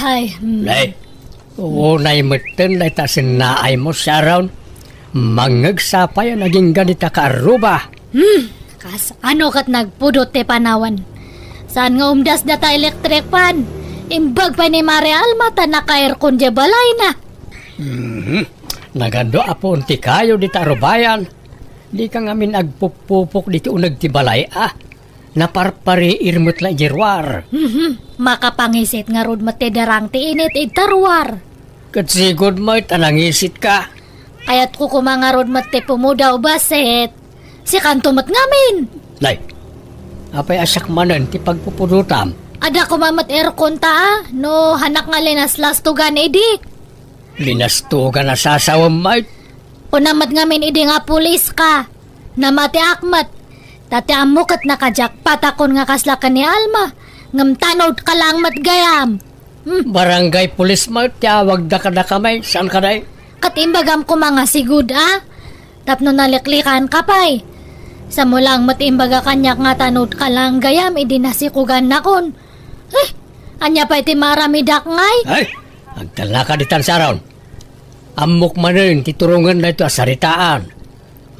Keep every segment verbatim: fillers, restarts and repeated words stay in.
Ay, hmm. Nay, unay metten dayta sennaaymo, Sharon. Mangngegsa pay a nagingga dita kaarruba. Hmm, kas ano ket nagpudot ti panawan. Saan nga umdas data electric fan? Imbag pay ni Mare Alma ta naka-aircon diay balayna. Mhm. Nagadu a puon ti kayo dita arubayan. Dika ngamin agpupupok diti uneg ti balay, a. Naparpariir met la idiay ruar. Mhm. Makapangisit ngarud met ti darang ti init ita ruar. Ket sigud met a nangisitka. Kayatko koma ngarud met ti pumudaw, basit. Sikanto met ngamin. Nay, apay a siak manen ti pagpupudotam? Adda koma met aircon ta, a, no hanak nga linaslastogan idi. Linastogan a sasawem met? Kuna met ngamin idi nga pulis ka. Namatiak met. Ta ti ammo ket nakajakpat a kun nga kasla ken ni Alma. Ngem tanod ka lang met gayam. Hmm. Barangay pulis met ti awagda kadakami, saan kadi? Ket imbagam koma nga sigud, a? Tapno naliklikan ka pay. Samo lang met imbaga kaniak nga tanod ka lang gayam idi nasikugan nakon. Eh, ania pay ti maaramidak ngay? Ay, agtalnaka ditan, Sharon. Ammok manen ti turongen daytoy a saritaan.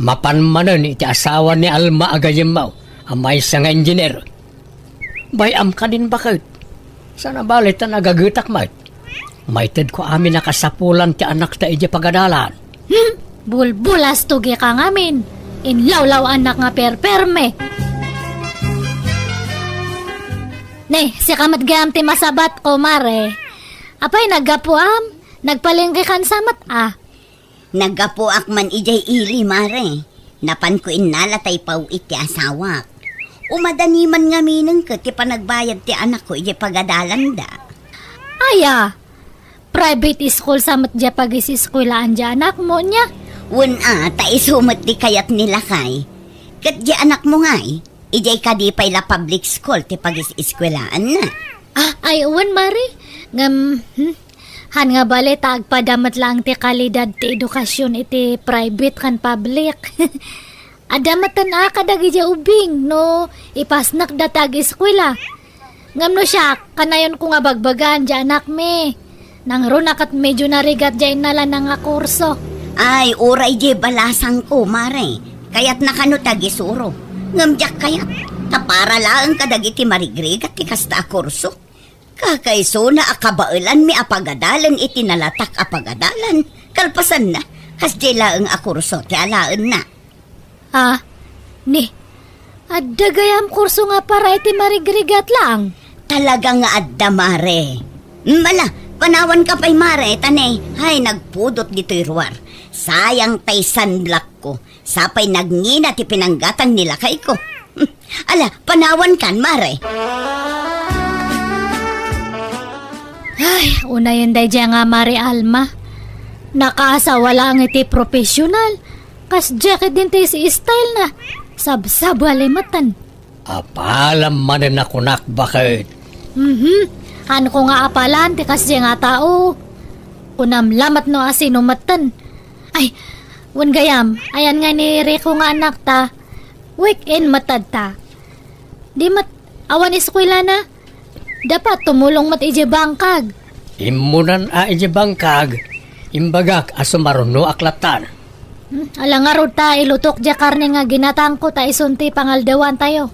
Mapan manen iti asawa ni Alma a gayyemmo a maysa nga engineer. Bay-am kadin baket. Saan a bale ta nagagetak met. Maitedko amin a kasapulan ti anakta idiay pagadalan. Hmm, bulbulastogi ka ngamin. Inlawlaw-anak nga perperme. Ne, sika met gayam ti masabatko, Mare. Apay, naggapuam? Nagpalengke kan sa met, a? Naggapuak man idiay ili, Mare. Napanko innala ta ipaw-it ti asawak. Umadani man ngaminen ket ti panagbayad ti anakko idiay pagadalanda. Aya, private school sa met diay pag-is-eskuelaan diay anakmo, nia? Wen a, ta isu met ti kayat ni lakay. Ket diay anakmo ngay, idiay kadi pay la public school ti pag-is-eskuelaanna. Ah, ay, wen, Mare. Ngem, hmm, han nga bale ta agpada met laeng ti kalidad ti edukasyon iti private ken public. Adda metten a kadagidiay ubing no ipasnek data ag-eskuela. Ngem no siak, kanayonko nga bagbagaan diay anakmi. Nangruna ket medio narigat diay innalana nga kurso. Ay, uray diay balasangko, Mare. Kayatna kano ti agisuro. Ngem diak kayat, ta para laeng kadagiti marigrigat ti kasta a kurso. Kakaisuna a kabaelanmi a pagadalen iti nalatak a pagadalan. Kalpasanna, kasdiay laeng a kurso ti alaenna. Ah, ni, adda gayam kurso nga para iti marigrigat laeng? Talaga nga adda, Mare. Mala, panawanka pay, Mare, ta ne, hay, nagpudot ditoy ruar. Sayang tay sunblockko. Sapay nagngina ti pinanggatang ni lakayko. Hmm. Ala, panawankan, Mare. Ay, unayen daydiay nga Mare Alma. Nakaasawa laeng iti profesional. Kasdiay ket din ti style na. Sabsabali metten. Apalam manen a kunak, baket. Mhm. Hanko nga apalan ti kasdiay nga tao. Kunam lamet no asino metten. Ay, wen gayam, ayan nga ni Rico nga anakta, weekend met adta. Di met, awan eskuelana, dapat tumulong met idiay bangkag. Immunan a idiay bangkag, imbagak a sumarunoak lattan. Hmm, ala ngarud ta ilutok diay karne nga ginatangko ta isun ti pangaldawantayo.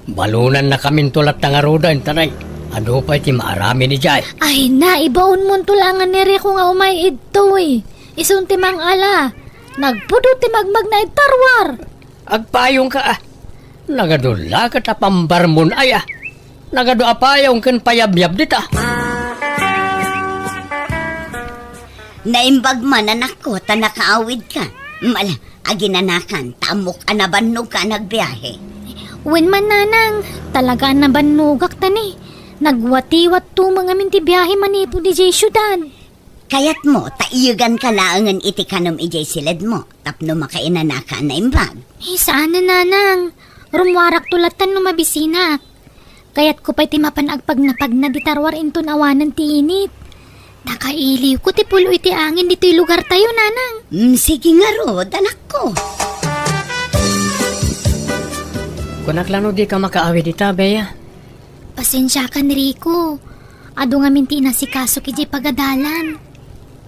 Balonannakaminto latta ngaruden, tanay. Adu pay ti maaramin idiay. Ay na, ibaonmonto laengen ni Rico nga umay idtoy. Isun ti mangala. Nagpudot ti magmagna ita ruar. Agpayongka, a. Nagadu la ket a pambarmon aya. Nagadu a payong ken payabyab dita. Naimbag man, anakko, ta nakaawidka. Mala, aginanakan, ta ammok a nabannogka a nagbiahe. Wen man, nanang, talaga a nabannogak ta ni. Nagwatiwatto man ngamin ti biahe manipud idiay siudad. Kayatmo ta iyeganka laengen iti kanem idiay siledmo tapno makainanaka a naimbag? Eh, saan a, nanang. Rummuarakto lattan no mabisinak. Kayatko pay ti mapan agpagnapagna dita ruar inton awanen ti init. Nakailiwko ti pulo iti angin ditoy lugartayo, nanang. Mm, sige ngarud, anakko. Kunak la no dika makaawid ita, Bea. Pasensiakan, Rico. Adu ngamin ti inasikaso idiay pagadalan.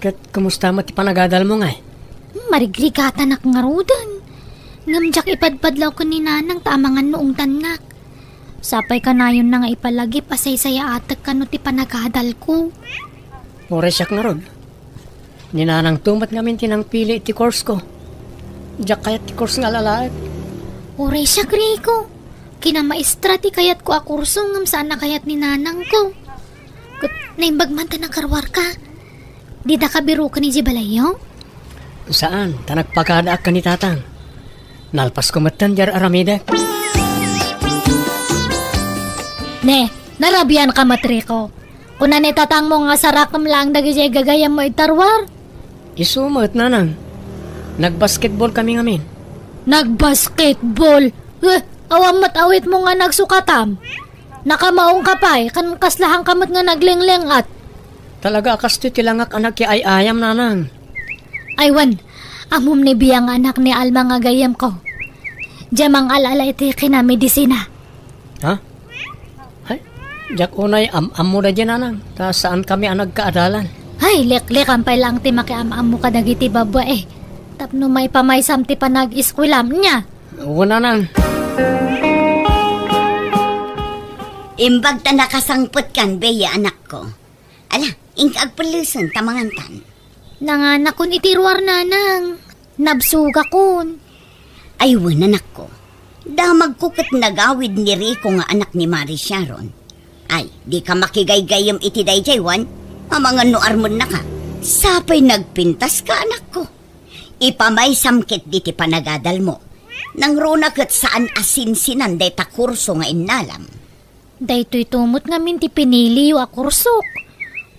Ket kumusta met ti panagadalmo ngay? Hmm, marigrigatanak ngaruden. Ngem diak ipadpadlaw ken ni Nanang ta amangan no ungtannak. Sapay kanayonna nga ipalagip a saysayaatek kano ti panagadalko. Uray siak ngarud. Ni Nanangto met ngamin ti nangpili iti kursko. Diak kayat ti kurso nga alalaek. Uray siak, Rico. Kinamaestra ti kayatko a kurso ngem saan a kayat ni Nanangko. Ket naimbag man ta nakaruarka. Didaka biroken idiay balayyo? Saan, ta nagpakadaak ken ni Tatang. Nalpasko metten diay aramidek. Ne, narabianka met, Rico. Kuna ni tatangmo nga sarakem laeng dagidiay gagayyemmo iti ruar. Isu met, Nanang. Nagbasketball kami ngamin. Nagbasketball? Eh, awan met awitmo nga nagsukatam? Nakamaongka pay, ken kaslahanka met nga naglingling-at. Talaga a kastoy ti langak a nakiay-ayam, Nanang. Ay wen, ammom ni Bia nga anak ni Alma nga gayyemko. Diay mangal-ala iti kinamedisina. Ha? Ay, diak unay am-ammo daydiay, Nanang, ta saan kami a nagkaadalan. Ay, leklekan pay laeng ti makiam-ammo kadagiti babbai. Tapno maipamaysam ti panag-eskuelam, nia? Wen, Nanang. Imbag ta nakasangpetkan, Bea, anakko. Ala, inka agpellesen ta mangantan. Nanganakon iti ruar, Nanang. Nabsogakon. Ay wen, anakko. Damagko ket nagawid ni Rico nga anak ni Mari Sharon. Ay, dika makigaygayyem iti daydiay, wen? Amangan no armennaka. Sapay nagpintaska, anakko. Ipamaysam ketdi ti panagadalmo. Nangruna ket saan a sinsinan dayta kurso nga innalam. Daytoyto met ngamin ti piniliyo a kursok.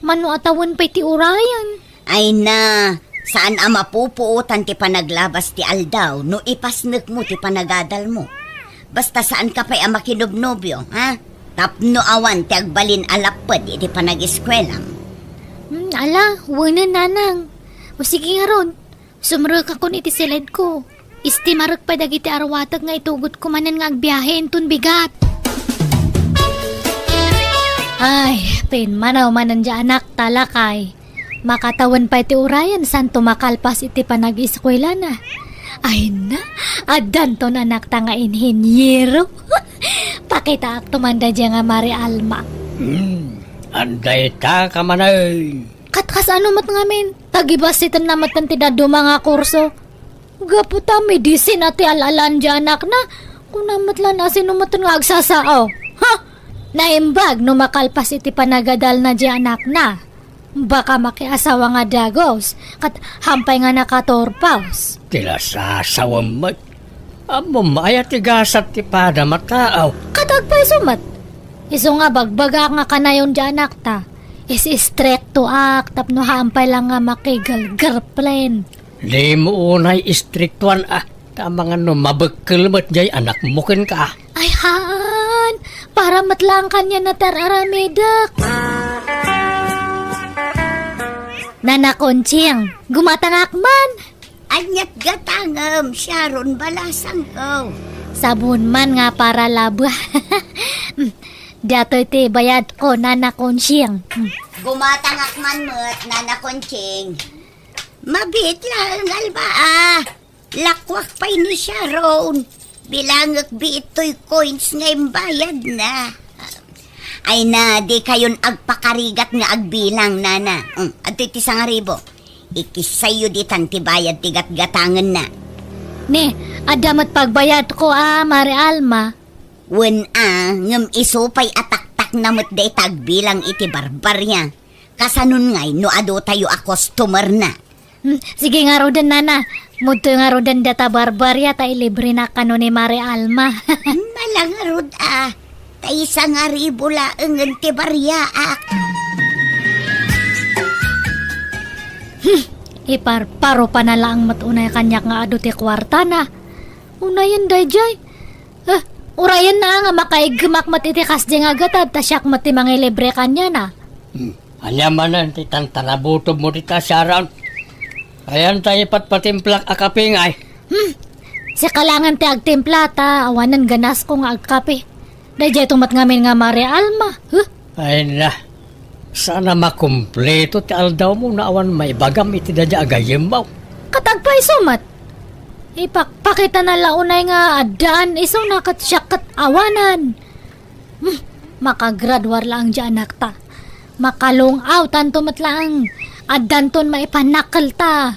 Mano a tawen pay ti urayen? Ay na, saan a mapupuotan ti panaglabas ti aldaw no ipasnekmo ti panagadalmo. Basta saanka pay a makinobnobio, ha? Tapno awan ti agbalin a lapped iti panag-eskuelam. Hmm, ala, wenen, Nanang. O sige ngarud, sumrekakon iti siledko. Estimarek pay dagiti aruatek nga itugotko manen nga agbiahe inton bigat. Ay, pimmanaw manen diay anakta, lakay. Makatawen pay ti urayen santo makalpas iti panag-eskuelana. Ay na, addanton anakta nga inheniero. Pakitaakto man daydiay nga Mari Alma. Hmm, andayta ka manen. Ket kasano met ngamin? Tagibassitenna metten ti dadduma nga kurso. Gapu ta medisina ti al-alaan diay anakna, kuna met laeng a sino metten nga agsasao. Ha? Naimbag no makalpas iti panagadalna diay anakna. Baka makiasawa nga dagus, ket hampay nga nakaturpos. Ti lasasawem met. Ammom aya ti gasat ti padam a tao? Ket agpayso met. Isu nga bagbagaak nga kanayon diay anakta. Is-istriktoak tapno hampay laeng nga makigirlfriend. Dimo unay istriktoan a, ta amangan no mabekkel met diay anakmo kenka. Ay haan, para met laeng kaniana ti ar-aramidek. Nana Conching, gumatangak man. Aniat gatangem, Sharon, balasangko. Sabon man nga para laba. Datoy ti bayadko, Nana Conching. Gumatangak man met, Nana Conching. Mabiit laeng, Alma, a. Lakuak pay ni Sharon. Bilangek biit toy coins nga imbayadna. Ay na, dikayon agpakarigat nga agbilang, Nana. Mm, adtoy ti sangaribo. Ikissayyo ditan ti bayad ti gatgatangenna. Ne, adda met pagbayadko a, Mari Alma. Wen a, ngem isu pay a taktakna met dayta agbilang iti barbaria. Kasanon ngay no aduyo a customerna? Hmm, sige ngaruden, Nana. Mudtoy ngaruden data barbaria ta ilibrenak kano ni Mari Alma. Mala ngarud a. Ta isangaribo laengen ti bariaak. Hmm, iparparo pay laeng met unay kaniak nga adu ti kuartana. Unayen daydiay. Eh, urayenna nga makaiggemak met iti kasdiay nga gatad ta siak met ti mangilibre kaniana. Hmm. Ania manen ti tantanabutom mo dita, Sharon? Ayan ta ipatpatimplak a kape ngay. Hmm. Sika laengen ti agtimpla ta awanen ganasko nga agkape. Daydiay to met ngamin nga Mari Alma. Huh? Ay na. Saan a makumpleto ti aldawmo no awan maibagam iti daydiay a gayyemmo. Ket agpayso met. Ipakpakitana la unay nga addaan isu na ket siak ket awanan. Hmm, makagraduar laeng diay anakta. Makalung-awtanto met laeng. Addanton maipannakkelta.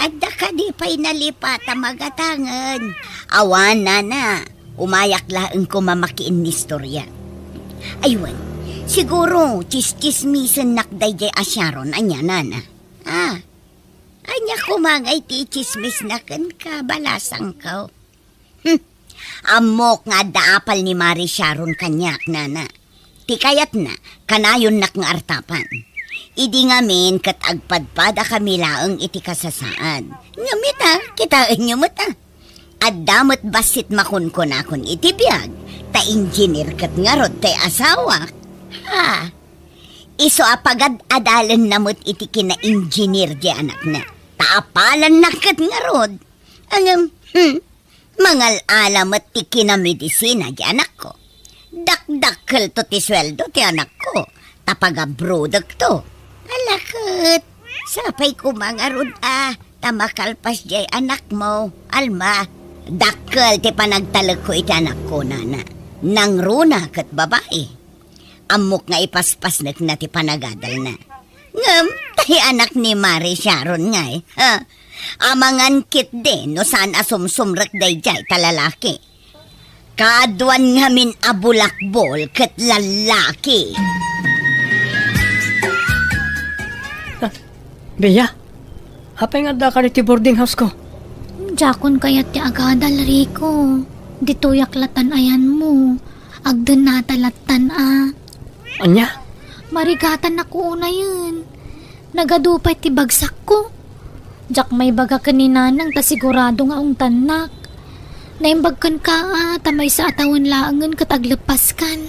Adda kadi pay nalipat a magatangen? Awan, nana. Umayak laeng koma makiinnistorya. Ay wen, siguro, tsistsismisennak daydiay a Sharon, ania, nana? Ah, ania koma ngay ti itsismisna kenka, balasangko? Hmm. Ammok nga adda apal ni Mari Sharon kaniak, nana. Ti kayatna, kanayonnak nga artapan. Idi ngamin ket agpadpadakami laeng iti kasasaad. Ngem ita, kitaenyo met a. Adda met bassit makunkunakon iti biag, ta engineer ket ngarud ti asawak. Ha! Isu a pagad-adalenna met iti kina-engineer ti anakna. Ta apalanna ket ngarud. Ngem, hmm, mangal-ala met ti kinamedisina ti anakko. Dakdakkelto ti sueldo ti anakko, ta pagabrodekto. Ala ket, sapay koma ngarud a, ta makalpas diay anakmo, Alma. Dakkel ti panagtalekko iti anakko, nana. Nangruna ket babai. Ammok nga ipaspasnekna ti panagadalna. Ngem, tay anak ni Mari Sharon ngay, ha? Amangan ketdi no saan a sumsumrek daydiay ta lalaki. Kaaduan ngamin a bulakbol ket lallaki. Ah, Bea, apay nga addaka iti boarding house ko? Diakon kayat ti agadal, Rico. Ditoyak latan ayanmo. Agdennata latan a. Ania? Marigatanak unayen. Nagadu pay ti bagsakko. Diak maibaga ken ni Nanang ta sigurado nga ungtannak. Naimbag kenka a ta maysa a tawen laengen ket agleppaskan.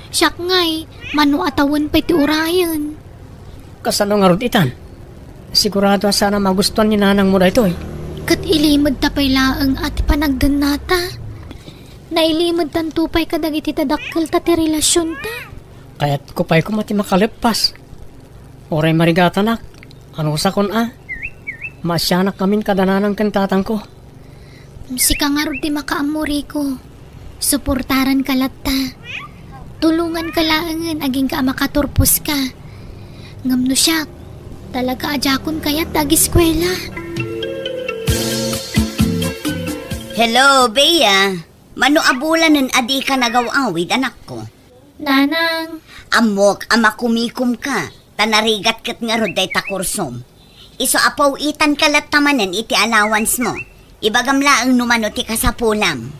Siak ngay, mano a tawen pay ti urayen. Kasano ngarud itan? Sigurado a saan a magustuan ni nanangmo daytoy. Ket ilimedta pay laeng a ti panagdennata. Nailimedtanto pay kadagiti tadakkelta ti relasionta. Kayatko pay koma ti makaleppas. Uray marigatanak, anusakon a. Maasianak ngamin kada nanang ken tatangko. Sika ngarud ti makaammo, Rico. Suportaranka latta. Tulonganka laengen agingga a makaturposka. Ngem no siak, talaga a diakon kayat ti agiskuela. Hello, Bea. Mano a bulanen a dika nagaw-awid, anakko? Nanang. Ammok a makumikomka, ta narigat ket ngarud dayta kursom. Isu a paw-itanka latta manen iti allowance mo. Ibagam laeng no mano ti kasapulam.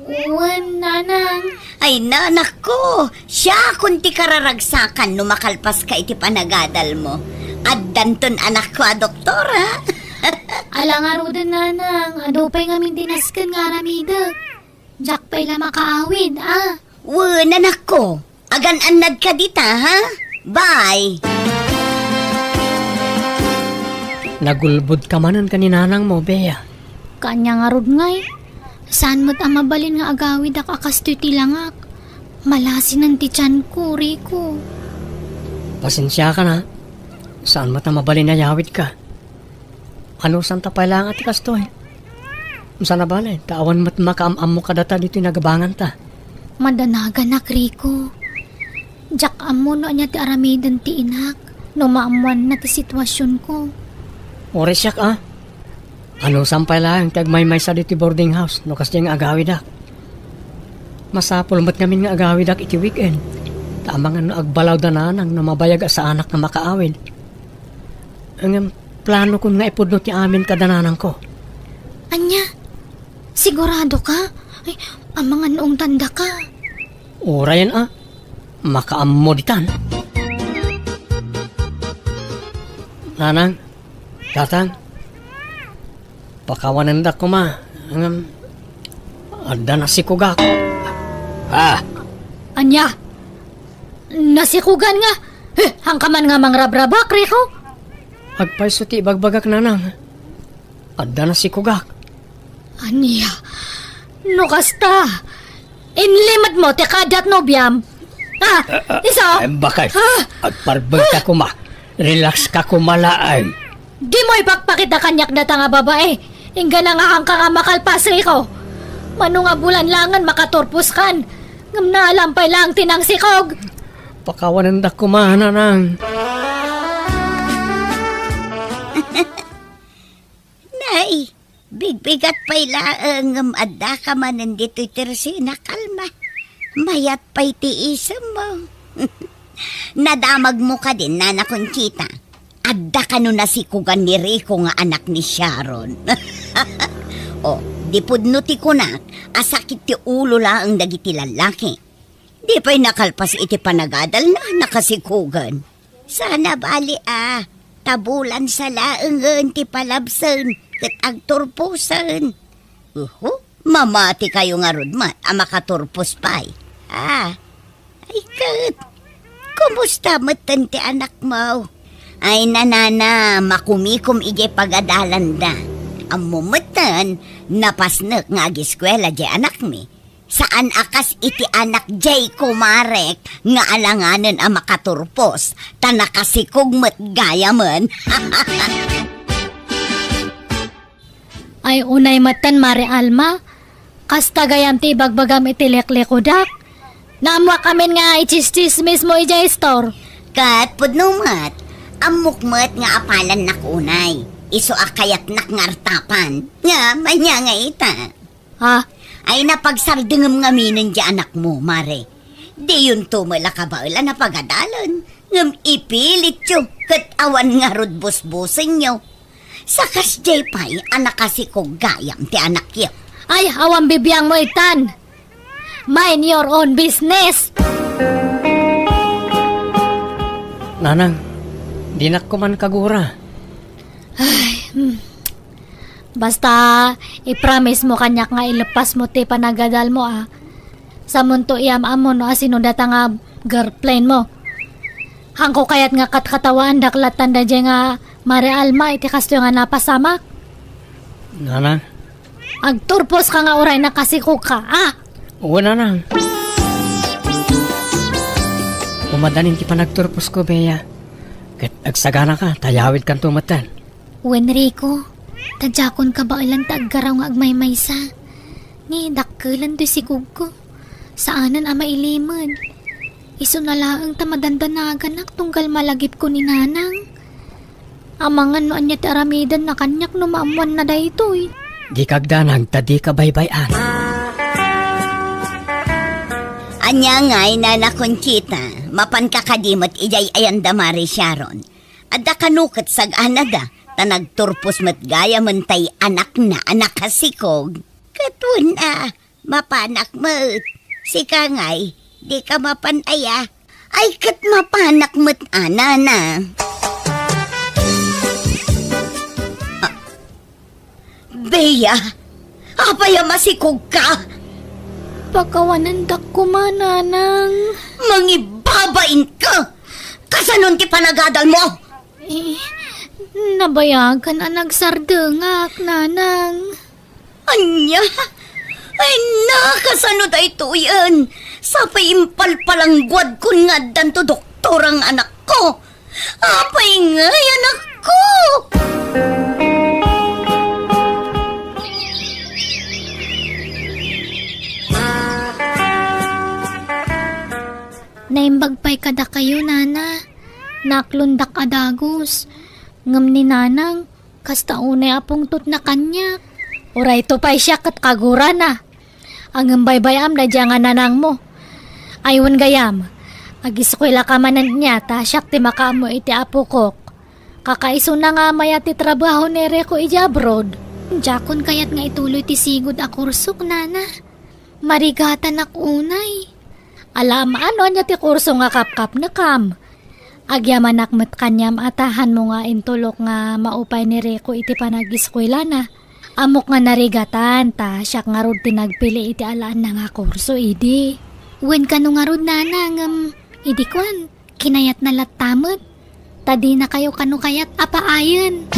Wen, Nanang. Ay, nanakko, siakon ti kararagsakan no makalpaska iti panagadal mo. Addanton anakko a doktora. Ala ngaruden, Nanang, adu pay ngamin ti nasken nga aramidek. Diak pay la makaawid, a. Wen, anakko, agan-annadka dita, ha? Bye! Nagulbodka manen ken ni nanangmo, Bea. Kaanya ngarud ngay, saan met a mabalin nga agawidak a kastoy ti langak. Malasinen ti tianko, Rico. Pasensiakan a. Saan met a mabalin a yawidka. Anusanta pay laeng a ti kastoy? Saan a bale, ta awan met makaam-ammo kadata ditoy nagabanganta. Madanaganak, Rico. Diak ammo no ania ti aramiden ti inak no maammoanna ti situasionko. Uray siak a. Anusam pay laeng ti agmaymaysa ditoy boarding house no kasdiay nga agawidak. Masapul met ngamin nga agawidak iti weekend. Ta amangan no agbalaw da nanang no mabayag a saanak nga makaawid. Ngem planokon nga ipudno ti amin kada nanangko. Ania? Sigurado ka? Ay, amangan no ungtandaka. Urayen a, makaammo ditan. Nanang, tatang, pakawanendak koma, ngem adda nasikugak. Ah! Ania? Nasikugan nga? Eh, haanka man nga mangrabrabak, Rico? Agpayso ti ibagbagak, nanang. Adda nasikugak. Ania? No kasta, Inlimedmo ti kadat nobiam. Ah, isu? Ay, bakit? Ah! Agparbeng ka kuma. Relax ka kuma laeng. Dimo ipakpakita kaniak data nga babai. Inggana nga haanka nga makalpas, Rico. Mano nga bulan laengen makaturpos kan. Ngem naalam pay laeng ti nangsikog. Pakawanendak kuma, nanang. Nay, bigbigat pay laeng ngem addaka manen ditoy Tercena, kalma. Mayat pay ti isemmo. Nadamagmo kadin, Nana Conchita. Adda kano nasikogan ni Rico nga anak ni Sharon. O, di pudno ti kunak a sakit ti ulo laeng dagiti lallaki. Di pay nakalpas iti panagadalna, nakasikogan. Sana bali a, ta bulan sa laengen ti palabsen ket agturposen. Uhu, mamati kayo ngarud met a makaturpos pay. Ah, ay ket, kumusta metten ti anakmo? Ay, nanana, makumikom idiay pagadalanda. Ammo metten, napasnek nga agiskuela diay anakmi. Saan a kas iti anak diay kumarek nga alanganen a makaturpos, ta nakasikog met gayamen. Ay, unay metten, Mare Alma. Kasta gayam ti ibagbagam iti liklikudak. Naammoak amin nga itsistsismismo idiay store. Ket pudno met, ammok met nga apalannak unay. Isu a kayatnak nga artapan. Ngem ania nga ita? Ha? Ay, napagsardengem ngaminen diay anakmo, Mare. Diyonto met la kabaelan a pagadalen, ngem ipilityo ket awan ngarud busbusenyo. Sa kasdiay pay a nakasikog gayam ti anakyo. Ay, awan bibiangmo itan. Mind your own business. Nanang, dinak koman kagura. Ay, hmm. Basta, i-promise mo kaniak nga ilepas mo ti panagadal mo, ah. Samonto iyam-ammo no asino data nga girlfriend mo. Hanko kayat nga katkatawaandak lattan daydiay nga Mare Alma iti kastoy nga napasamak. Nana? Agturpos ka nga uray nakasikog ka, ah! Wen, Nana. Umadanin ti panagturpos ko, Bea. Ket agsagana ka, ta yawid kanto metten. Wen, Rico, ta diakon kabaelan ta aggaraw nga agmaymaysa. Ni dakkelan toy sikogko. Saanen a mailimed. Isuna laeng ta madandanaganak tunggal malagipko ni Nanang. Amangan no ania ti aramidenna kaniak no maammoanna daytoy. Dika agdanag ta dika baybay-an. Ania ngay, Nana Conchita, mapanka kadi met idiay ayanda Mare Sharon? Adda kano ket sag-anada, ta nagturpos met gayamen tay anakna a nakasikog. Ket wen a, mapanak met. Sika ngay, dika mapan aya? Ay, ket mapanak met a, Nana. Ah, Bea, apay a masikog ka? Pakawanendak koma, Nanang. Mangibabain ka! Kasanon ti panagadal mo? Eh, nabayagan a nagsardengak, Nanang. Ania? Ay, nakasano daytoyen? Sapay impalpalangguadkon nga addanto doktor ang anakko. Apay ngay, anakko? Naimbag pay kadakayo, Nana. Naaklondak a dagus. Ngem ni Nanang, kasta unay a pungtotna kaniak. Urayto pay siak ket kagurana. Ngem baybay-am daydiay nga nanangmo. Ay wen gayam, agiskuela ka manen nia ta siak ti makaammo iti apokok. Kakaisuna nga mayat ti trabaho ni Rico idiay abroad. Diakon kayat nga ituloy ti sigud a kursok, Nana. Marigatanak unay. Alam, ano ania ti kurso nga kapkapnekam? Agyamanak met kaniam a ta hanmo nga intulok nga maupay ni Rico iti panagiskuelana. Ammok nga narigatan, ta siak ngarud ti nagpili iti alaenna nga kurso idi. Wen kano ngarud, Nana, ngem idi kuan, kinayatna latta met. Ta dinakayo kano kayat a paayen.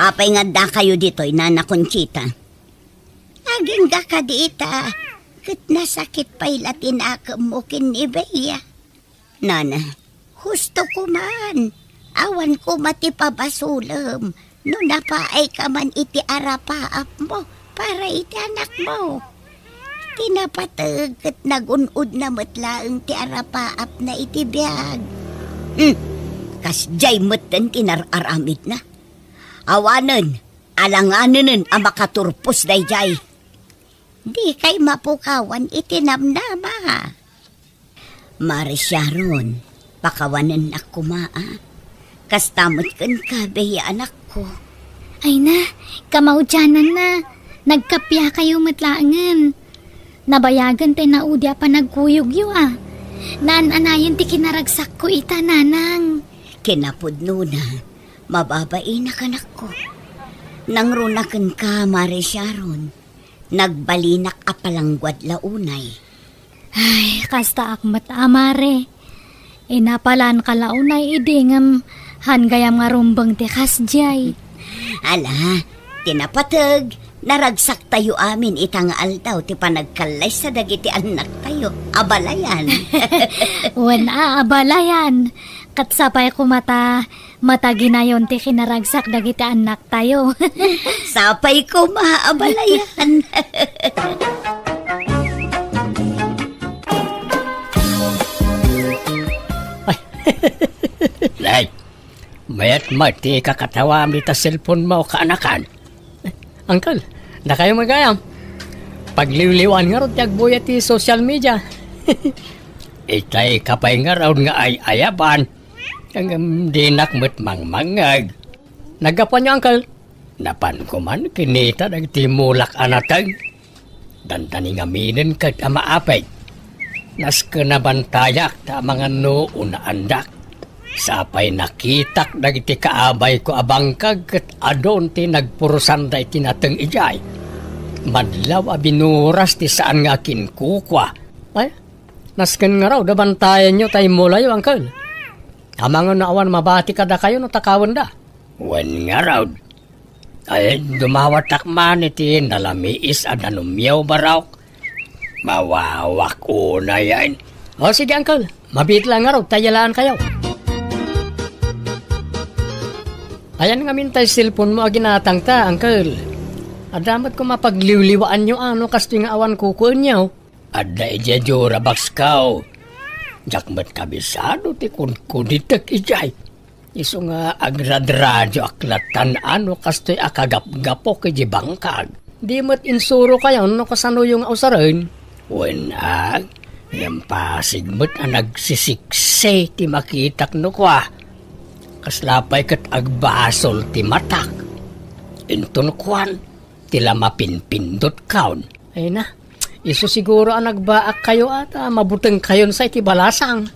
Apay nga addakayo ditoy, Nana Conchita? Agingga kadi ita, ket nasakit pay la ti nakemmo ken ni Bea. Nana, husto koman. Awan koma ti pabasolem no napaayka man iti arapaapmo para iti anakmo. Ti napateg ket nagun-odna met laeng ti arapaapna iti biag. Hmm, kasdiay metten ti nar-aramidna. Awanen, alanganenen a makaturpos daydiay. Dikay mapukawan iti namnama. Mare Sharon, pakawanennak koma, a. Kasta met kenka, Bea, anakko. Ay na, kamaudiananna. Nagkappiakayo met laengen. Nabayagen ti naudi a panagkuyogyo, a. Naan-anayen ti kinaragsakko ita, nanang. Kinapudnona, mababainak, anakko. Nangruna kenka, Mare Sharon. Nagbalinak a palangguad la unay. Ay, kastaak met, a, Mare. Inapalanka la unay idi ngem han gayam nga rumbeng ti kasdiay. Ala, ti napateg, naragsaktayo amin ita nga aldaw ti panagkallaysa dagiti annaktayo. Abalayan. Wen a, abalayan. Ket sapay koma ta mataginayon ti kinaragsak dagiti annaktayo. Sapay koma, abalayan. Ay. Nay, mayat met ti kakatawam dita cellphone mo, kaanakan. Uncle, dakayo met gayam. Pagliwliwaan ngarud ti agbuya ti social media. Itay ka pay ngarud nga ay-ayaban. Ngem dinak met mangmangngeg. Naggapuanyo, Uncle? Napanko man kinita dagiti mulak a nateng. Dandani ngaminen ket a maapeg. Nasken a bantayak ta amangan no unaandak. Sapay nakitak dagiti kaabayko a bangkag ket adun ti nagpurusanda iti nateng idiay. Madlaw a binuras ti saan nga akinkukua. Ay, nasken ngarud a bantayanyo tay mulayo, Uncle. Amangan no awan mabati kadakayo no takawenda. Wen ngarud, ay, dumawatak man iti nalamiis a danumyo, barok. Mawawak unayen. O, sige, Uncle. Mabiit la ngarud ta yalaankayo. Ayan ngamin tay cellphone mo a ginatangta, Uncle. Adda met koma pagliwliwaanyo a no kastoy nga awan kukuenyo. Adda idiay jura box ko. Diak met kabisado ti kunkunitek idiay. Isu nga agradradio ak latan a no kastoy a kagapgapok idiay bangkag. Di met insurokayon no kasanoyo nga usaren. Wen a, ngem pasig met a nagsisiksay ti makitak no kua. Kasla pay ket agbasol ti matak. Inton kuan, ti la mapinpindutkayon. Ay na, isu siguro a nagbaakkayo a ta mabutengkayon sa iti balasang.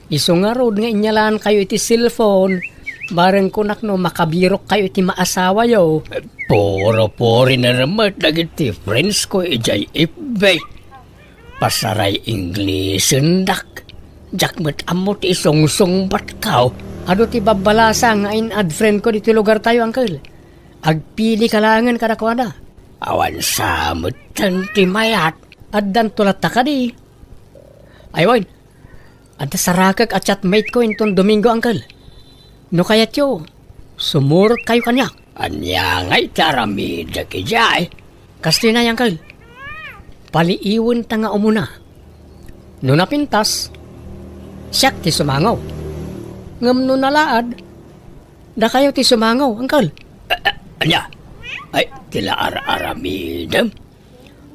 Isu ngarud nga inyalaankayo iti cellphone, bareng kunak no makabirokkayo iti maasawayo. Puro puriner met dagiti friends ko idiay F B. Pasaray Inglesendak. Diak met ammo ti isungsungbatko. Adu ti babbalasang nga in-add friend ko ditoy lugartayo, Uncle. Agpilika laengen kadakuada. Awan sa metten ti mayat. Addanto latta kadi. Ay wen, adda sarakek a chatmate ko inton Domingo, Uncle. No kayatyo, sumurotkayo kaniak. Ania ngay ti aramidek idiay? Kastoy na, Uncle. Paliiwenta nga umuna. No napintas, siak ti sumango. Ngem no nalaad, dakayo ti sumango, Uncle. A-, a-, ania? Ay, ti la ar-aramidem?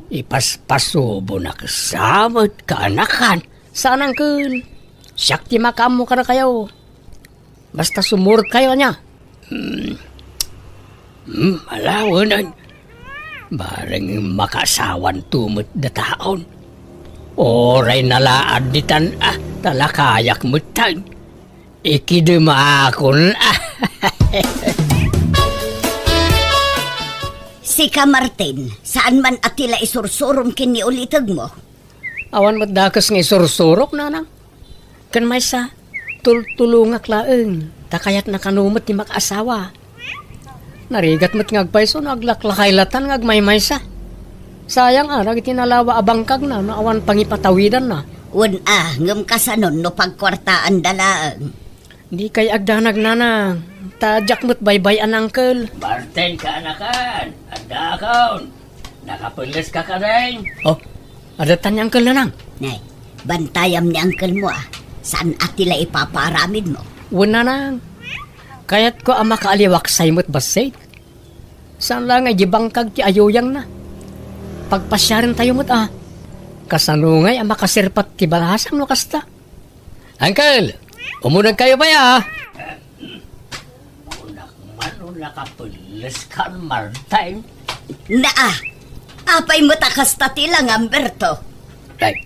Ipaspasubonak sa met, kaanakan. Saan, Uncle. Siak ti makaammo kadakayo. Basta sumurotkayo, ania? Hmm. Hmm, ala wen. Bareng makaasawanto met dataon. Uray nalaad ditan, a, talakayak metten. Ikidemakon, a. Sika, Martin, saan man a ti la isursurom ken ni ulitegmo? Awan met dakes nga isursurok, nanang. Ken maysa, tultulongak laeng, ta kayatna kano met ti makaasawa. Narigat met nga agpayso no aglaklakay latan nga agmaymaysa. Sayang a dagiti nalawa a bangkagna no awan pangipatawidanna. Wen a, ngem kasanon no pagkuartaanda laeng? Dikay agdanag, nanang, ta diak met baybay-an, uncle. Martin, kaanakan, addakon. Nakapelles ka kadin? Oh, adda tan ni uncle, nanang. Nay, bantayam ni uncle mo, a. Saan a ti la ipapaaramid mo? Wen, nanang. Kayatko a makaaliwaksay met bassit. Saan la nga idi bangkag ti ayuyangna. Pagpasiarentayo met a. Kasano ngay a makasirpat ti balasang no kasta? Uncle, umunegkayo pay a. Kunak man no nakapelles kan, Martin. Naa, apay met a kasta ti langam, Berto? Ay,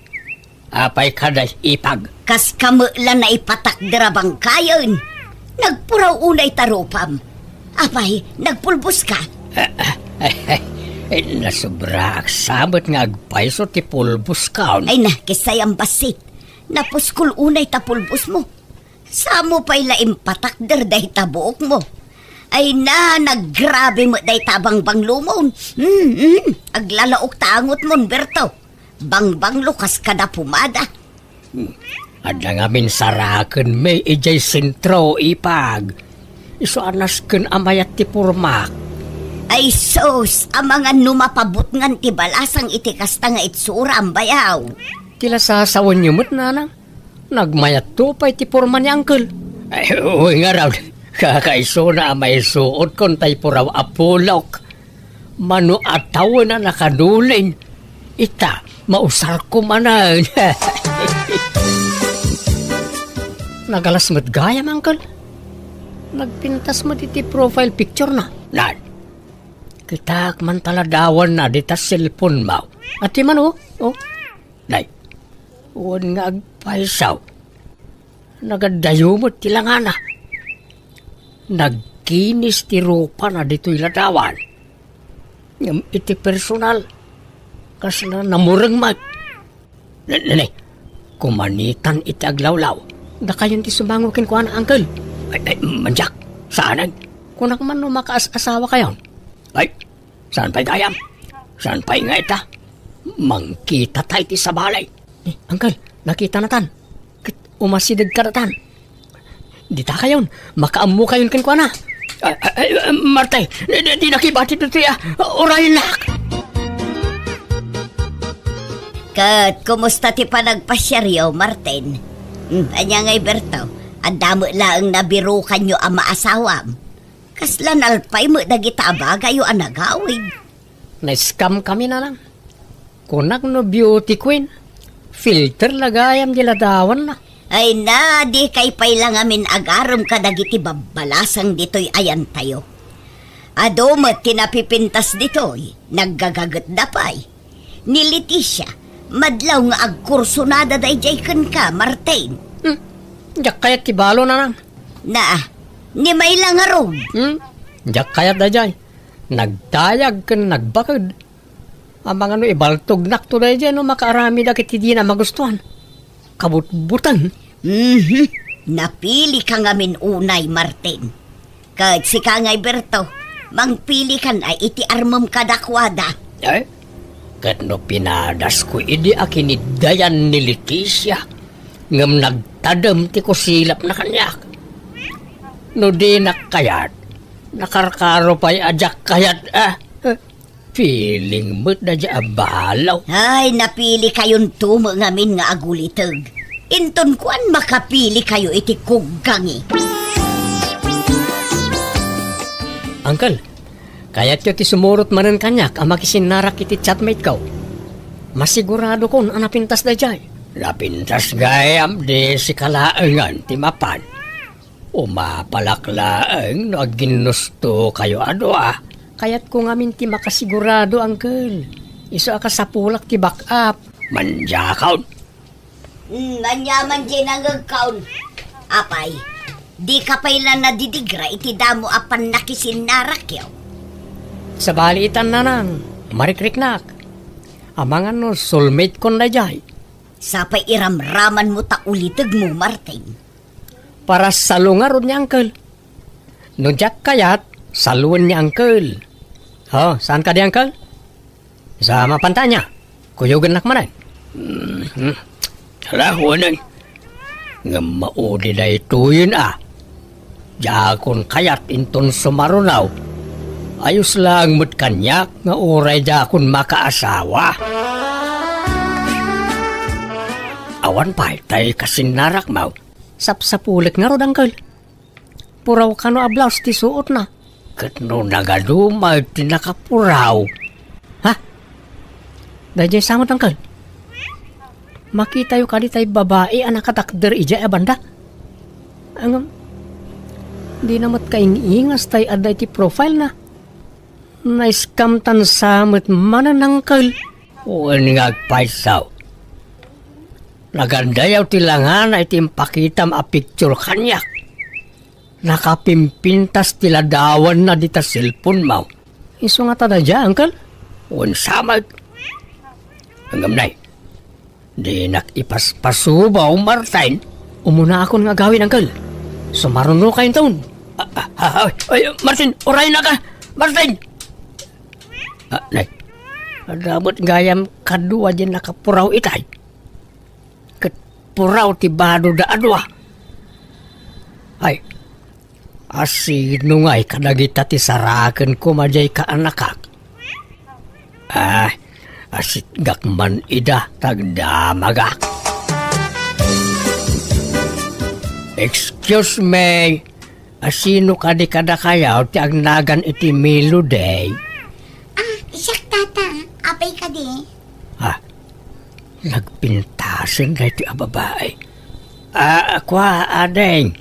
apay kada, Ipag? Kas kamela naipatakder a bangkayen. Nagpuraw unay ta rupam. Apay, nagpulbos ka? Eh, nasobraak sa met nga agpayso ti pulbos kan. Ay na, kisayam bassit. Napuskol unay ta pulbos mo. Samo pay la impatakder dayta buok mo. Ay na, naggrabe met dayta a bangbanglomon. Hmm, hmm, aglalaok ta angotmon, Berto. Bangbanglo kas kada pumada. Hmm. Adda ngamin saraken mi idiay sentro, Ipag. Isu a nasken a mayat ti pormak. Ay sus, amangan no mapabutngan ti balasang iti kasta nga itsuram, bayaw. Ti la sasawenyo met, nanang. Nagmayatto pay ti porma ni uncle. Ay, uy, ngarud. Kakaisuna a maisuotkon tay puraw a pulok. Mano a tawen a nakanuling. Ita, mausarko manen. Nagalas met gayam, uncle. Nagpintas met iti profile picture na. Nan, kitak man ta ladawanna dita cellphone mo. Ati man, oh. Oh. Nay, wen nga agpayso. Nagaddayo met ti langana. Nagkinis ti rupana ditoy ladawan. Ngem iti personal, kasla namureng met. Ne-, ne-, ne, kumanitan iti aglawlaw. Dakayon ti sumango kenkuana, uncle. Ay, ay, mandiak, saanen? Kunak man no makaas-asawakayon. Ay, saan pay gayam? Saan pay nga ita? Mangkita tay ti sabali. Eh, uncle, nakita natan. Ket umasideg kadatan. Dita kayon, makaammo kayon kenkuana. Ah, ah, ah, Martin, di, di, di nakibati ditoy, ah. Urayennak. Ket kumusta ti panagpasiaryo, Martin? Hmm, ania ngay, Berto? Adda met laeng nabirukanyo a maasawam. Kasla nalpay met dagita a bagayo a nagawid. Na-scam kami, nanang. Kunak no beauty queen, filter la gayam di ladawanna. Ay na, dikay pay la ngamin agarem kadagiti babbalasang ditoy ayantayo. Adu met ti napipintas ditoy, naggagagetda pay. Ni Leticia, madlaw nga agkursonada daydiay kenka, Martin. Hmm, diak kayat ti balo, nanang. Naa, ni Mayla ngarud. Hmm, diak kayat daydiay. Nagdayag ken nagbaked. Amangan no ibaltognakto daydiay no makaaramid dagiti dina magustuan. Kabutbuteng. Mhm. Napili ka ngamin unay, Martin. Ket sika ngay, Berto, mangpili kan a iti armem kadakuada. Eh? Ket no pinadasko idi a kiniddayan ni Leticia, ngem nagtadem ti kusilapna kaniak. No dinak kayat, nakarkaro pay a diak kayat, ah. Feeling met daydiay a balo. Ay, napili kayonto met ngamin nga aguliteg. Inton kuan, makapili kayo iti kuggangi. Uncle, kayatyo ti sumurot manen kaniak a makisinnarak iti chatmate ko? Masiguradokon a napintas daydiay. Napintas gayam di sika laengen ti mapan. Umapalak laeng no agginnusto kayo a dua. Kayatko ngamin ti makasigurado, uncle. Isu a kasapulak ti back up. Mandiakon. Hmm, ania man diay nangegkon? Apay, dika pay la nadidigra iti damo a pannakisinnarakkon? Sabali itan, nanang, marikriknak. Amangan no soulmate kon daydiay. Sapay iramramanmo ta ulitegmo, Martin. Para salo ngarud ni uncle. No diak kayat, saloen ni uncle. Oh, saan kadi, uncle? Sa mapantanya, kuyogennak manen. Mhm. Ala, wen. Ngem maudi daytoyen a. Diakon kayat inton sumaruno. Ayos laeng met kaniak nga uray diakon makaasawa. Awan pay tay kasinnarakmo. Sapsapulek ngarud, Uncle. Puraw kano a blouse ti suotna. Ket no nagadu met ti nakapuraw. Ha? Daydiay sa met, Uncle. Makitayo kadi tay babai a nakatakder idiay a banda? Ngem, dina met kaing-ingas tay adda iti profile na. Na-scam tan sa met manen, Uncle. Wen nga agpayso. Nagandayaw ti langana iti impakitam a picture kaniak. Nakapimpintas ti ladawanna dita cellphone-mo. Isu ngata daydiay, Uncle? Wen sa met. Ngem nay, dinak ipaspasubaw, Martin. Umunaakon nga agawid, Uncle. Sumarunoka inton. Ah, ah, ah, ay, ay, Martin, urayna ka! Martin! Ah, nay, adda met gayam kadua diay nakapuraw itay. Ket puraw ti badoda a dua. Ay, asino ngay kadagita ti saraken koma diay kaanakak? Ah, asitgak man ida, tagdamagak. Excuse me, asino kadi kadakayo ti agnagan iti Melody? Ah, siak, tata. Apay kadi? Ah, nagpintasen daytoy a babai. Ah, kua, ading.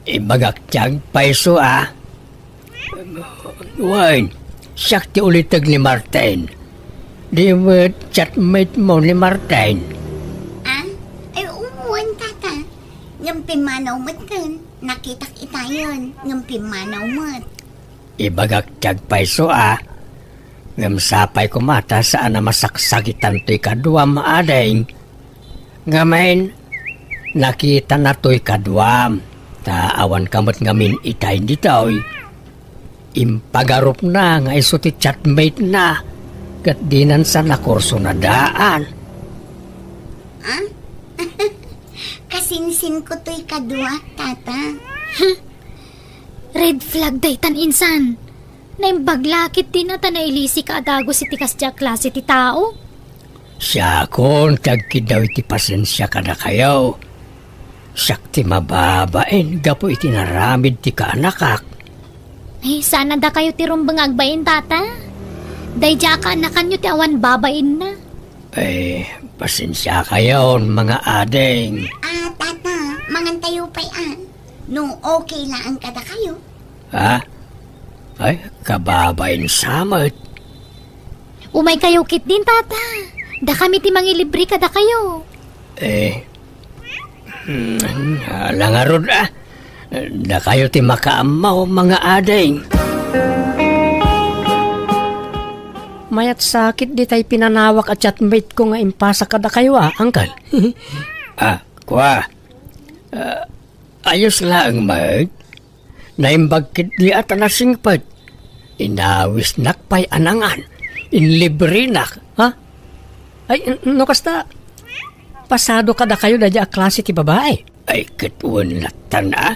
Ibagak ti agpayso, ah. Wen, siak ti uliteg ni Martin. Di met chatmate mo ni Martin? Ah? Ay, wen, tata. Ngem pimmanaw met ken. Nakitak itayen, ngem pimmanaw met. Ibagak ti agpayso a, ngem sapay koma ta saan a masaksakitan toy kaduam, ading. Ngamin, nakitana toy kaduam, ta awan ka met ngamin itay ditoy. Impagarupna nga isu ti chatmate na, ket dinan sa nakursunadaan. Ah? Kasinsin ko toy kaduak, tata. Red flag daytan, insan. Naimbag la ket dina ta nailisika a dagus iti kasdiay a klase ti tao. Siakon ti agkiddaw iti pasensia kadakayo. Siak ti mababain gapu iti naramid ti kaanakak. Ay, saan a dakayo ti rumbeng nga agbain, tata? Daydiay a kaanakanyo ti awan babainna. Ay, pasensiakayon, mga ading. Ah, tata, mangantayo pay, ah. No okay laeng kadakayo. Ha? Ay, kababain sa met. Umaykayo ketdin, tata. Dakami ti mangilibre kadakayo. Eh, hmm, ala ngarud, ah. Dakayo ti makaammo, mga ading. Mayat sakit ditay pinanawak a chatmate ko nga impasa kadakayo, ah, uncle. Ah, kua. Ah, ayos laeng met. Naimbag ketdi a ta nasingpet. Inawisnak pay a nangan. Inlibrenak, ha? Ay, n-, no kasta, pasado kadakayo daydiay a klase ti babai. Ay, ket wen lattan a.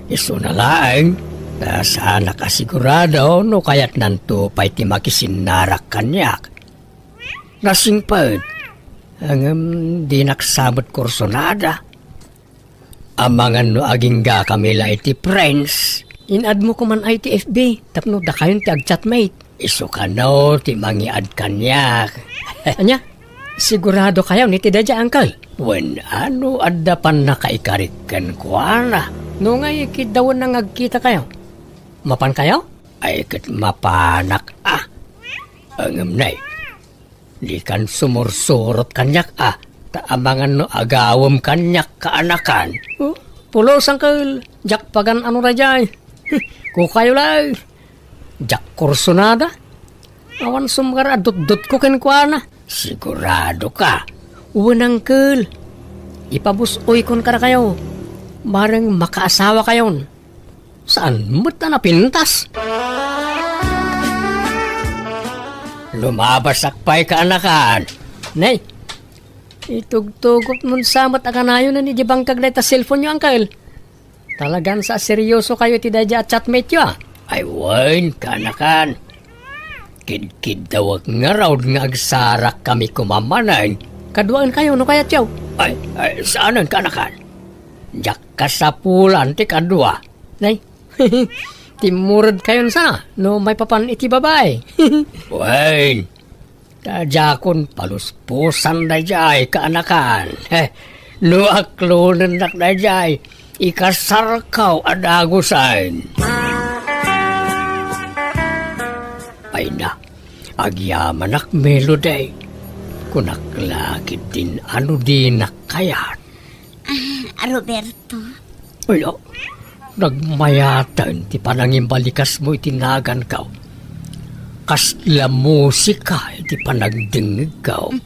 Isuna laeng, ta saanak a sigurado no kayatnanto pay ti makisinnarak kaniak. Nasingpet, ngem dinak sa met kursunada. Amangan no aginggakami la iti friends. In-add mo koman ay ti F B tapno dakayon ti agchatmate. Isu kano ti mangiad kaniak. Ania? Sigurado kayo ni ti daydiay, uncle? Wen, ano adda pannakaikarik kenkuana? No ngay, kiddawen na nga agkita kayo. Mapan kayo? Ay, ket mapanak a. Ngem nay, dikan sumursurot kaniak a, ta amangan no agawem kaniak kaanakan. Oh, pulos, uncle. Diak pagan-ano daydiay. Kukayo lay. Diak kursunada. Awan sumgar a dutdutko kenkuana. Sigurado ka? Wen, uncle. Ipabus-oykon kadakayo. Bareng makaasawa kayon. Saan met a napintas? Lumabasak pay, kaanakan. Nay, itugtugotmon sa met a kanayon idi bangkag dayta cellphone-yo, uncle. Talagan sa serioso kayo iti daydiay a chatmate-yo, a. Ay, wen, kaanakan. Kidkiddawek ngarud nga agsarakkami koma manen. Kaduaenkayo no kayatyo. Ay, ay, saanen, kaanakan. Diak kasapulan ti kadua. Nay, timmuredkayon sa no maipapan iti babai. Wen, ta diakon palusposan daydiay, kaanakan. He, no aklonennak daydiay, ikasarkaw a dagusen. Ay na, agyamanak, Melody. Kunak la ketdin a no dinak kayat. Ah, Roberto. Ay, ah, nagmayaten ti panangimbalikasmo iti naganko. Kasla musika iti panagdengngegko.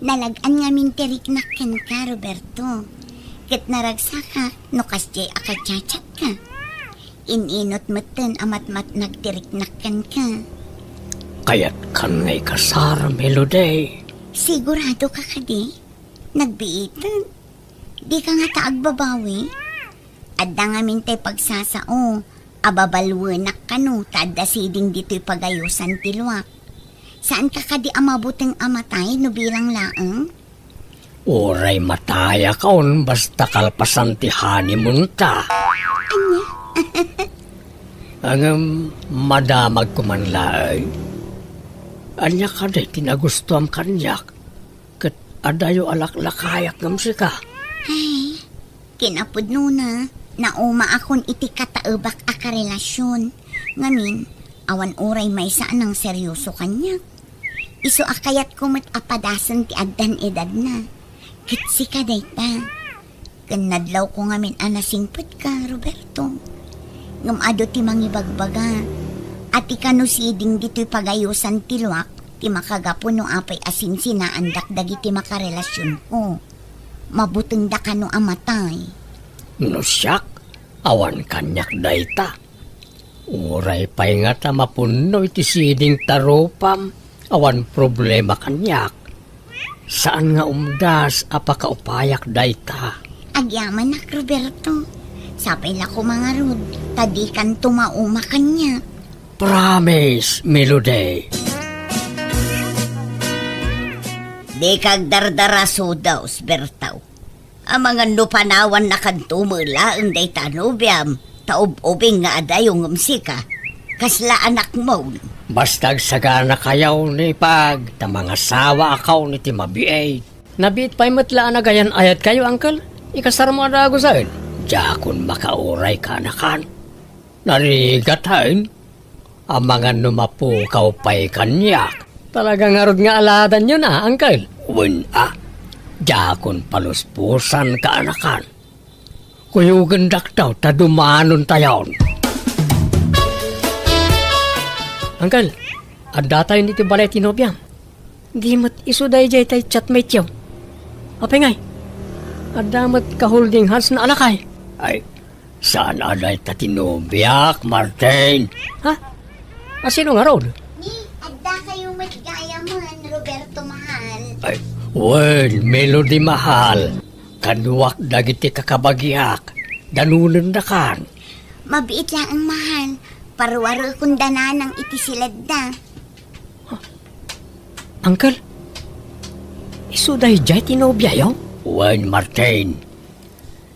Nalag-an ngamin ti riknak kenka, Roberto. Ket naragsakak no kasdiay a kachachatka. In-inut metten a matmatnag ti riknak kenka. Kayatkan nga ikasar, Melody. Sigurado ka kadi? Nagbiiten? Dika ngata agbabawi? Adda ngamin tay pagsasao a babaluenak kano ta adda siding ditoy pagayosan ti luak. Saanka kadi a mabuteng a matay no bilang laeng? Uray matayakon basta kalpasan ti honeymoon-ta. Ania? Ngem madamagko man laeng. Ania kadi ti nagustuam kaniak? Ket adayo a laklakayak ngem sika. Ay, kinapudnona, naumaakon iti kataebak a karelasion. Ngamin, awan uray maysa a nangserioso kaniak. Isu a kayatko met a padasen ti addan edadna. Ket sika dayta. Ken nadlawko ngamin a nasingpetka, Roberto. Ngem adu ti mangibagbaga a ti kano siding ditoy pagayosan ti luak ti makagapu no apay a sinsinaandak dagiti makarelasionko. Mabutengda kano a matay. No siak, awan kaniak dayta. Uray pay ngata mapunno iti siding ta rupam, awan problema kaniak. Saan nga umdas a pakaupayak dayta. Agyamanak, Roberto. Sapay la koma ngarud, ta dikanto mauma kaniak. Promise, Melody. Dika agdardara, Sudaw, Bertaw. Amangan no panawannakanto met laeng dayta a nobiam, ta ub-ubing nga adayo ngem sika, kasla anakmo. Basta agsaganakayo ni Pag, ta mangasawaakayon iti mabiit. Nabiit pay met la a nagayan-ayatkayo, uncle. Ikasarmo a dagusen. Diakon makauray, kaanakan. Narigat, haen? Amangan no mapukaw pay kaniak. Talaga ngarud nga aladanyo na, uncle. Wen a, diakon palusposan, kaanakan. Kuyogendak daw ta dumanontayon. Uncle, addatayon iti balay ti nobiam. Di met isu daydiay tay chatmate-yo. Apay ngay? Adda met ka-holding hands-na a lakay. Ay, saan a dayta ti nobiak, Martin. Ha? A, sino ngarud? Ni, addakayo met gayamen, Roberto mahal. Ay, wen, Melody mahal. Kaduak dagiti kakabagiak. Danonendakan. Mabiit laeng mahal. Parwarekon da nanang iti siledda. Uncle, isu daydiay ti nobiayo? Wen, Martin.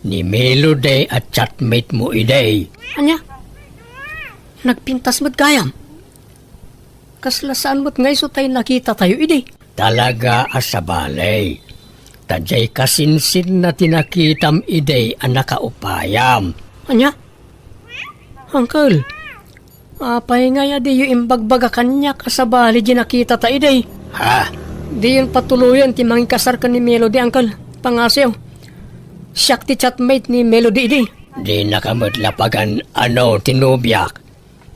Ni Melody a chatmate-mo idi. Ania? Nagpintas met gayam. Kasla saan met nga isu tay nakitatayo idi? Talaga a sabali. Ta diay kasinsinna ti nakitam idi a nakaupayam. Ania? Uncle, apay ngay a diyo imbagbaga kaniak a sabali diay nakitata idi? Ha? Diyon patuloyen ti mangikasar ken ni Melody, uncle. Pangasim. Siak ti chatmate ni Melody idi. Dinaka met la pagan-ano ti nobiak.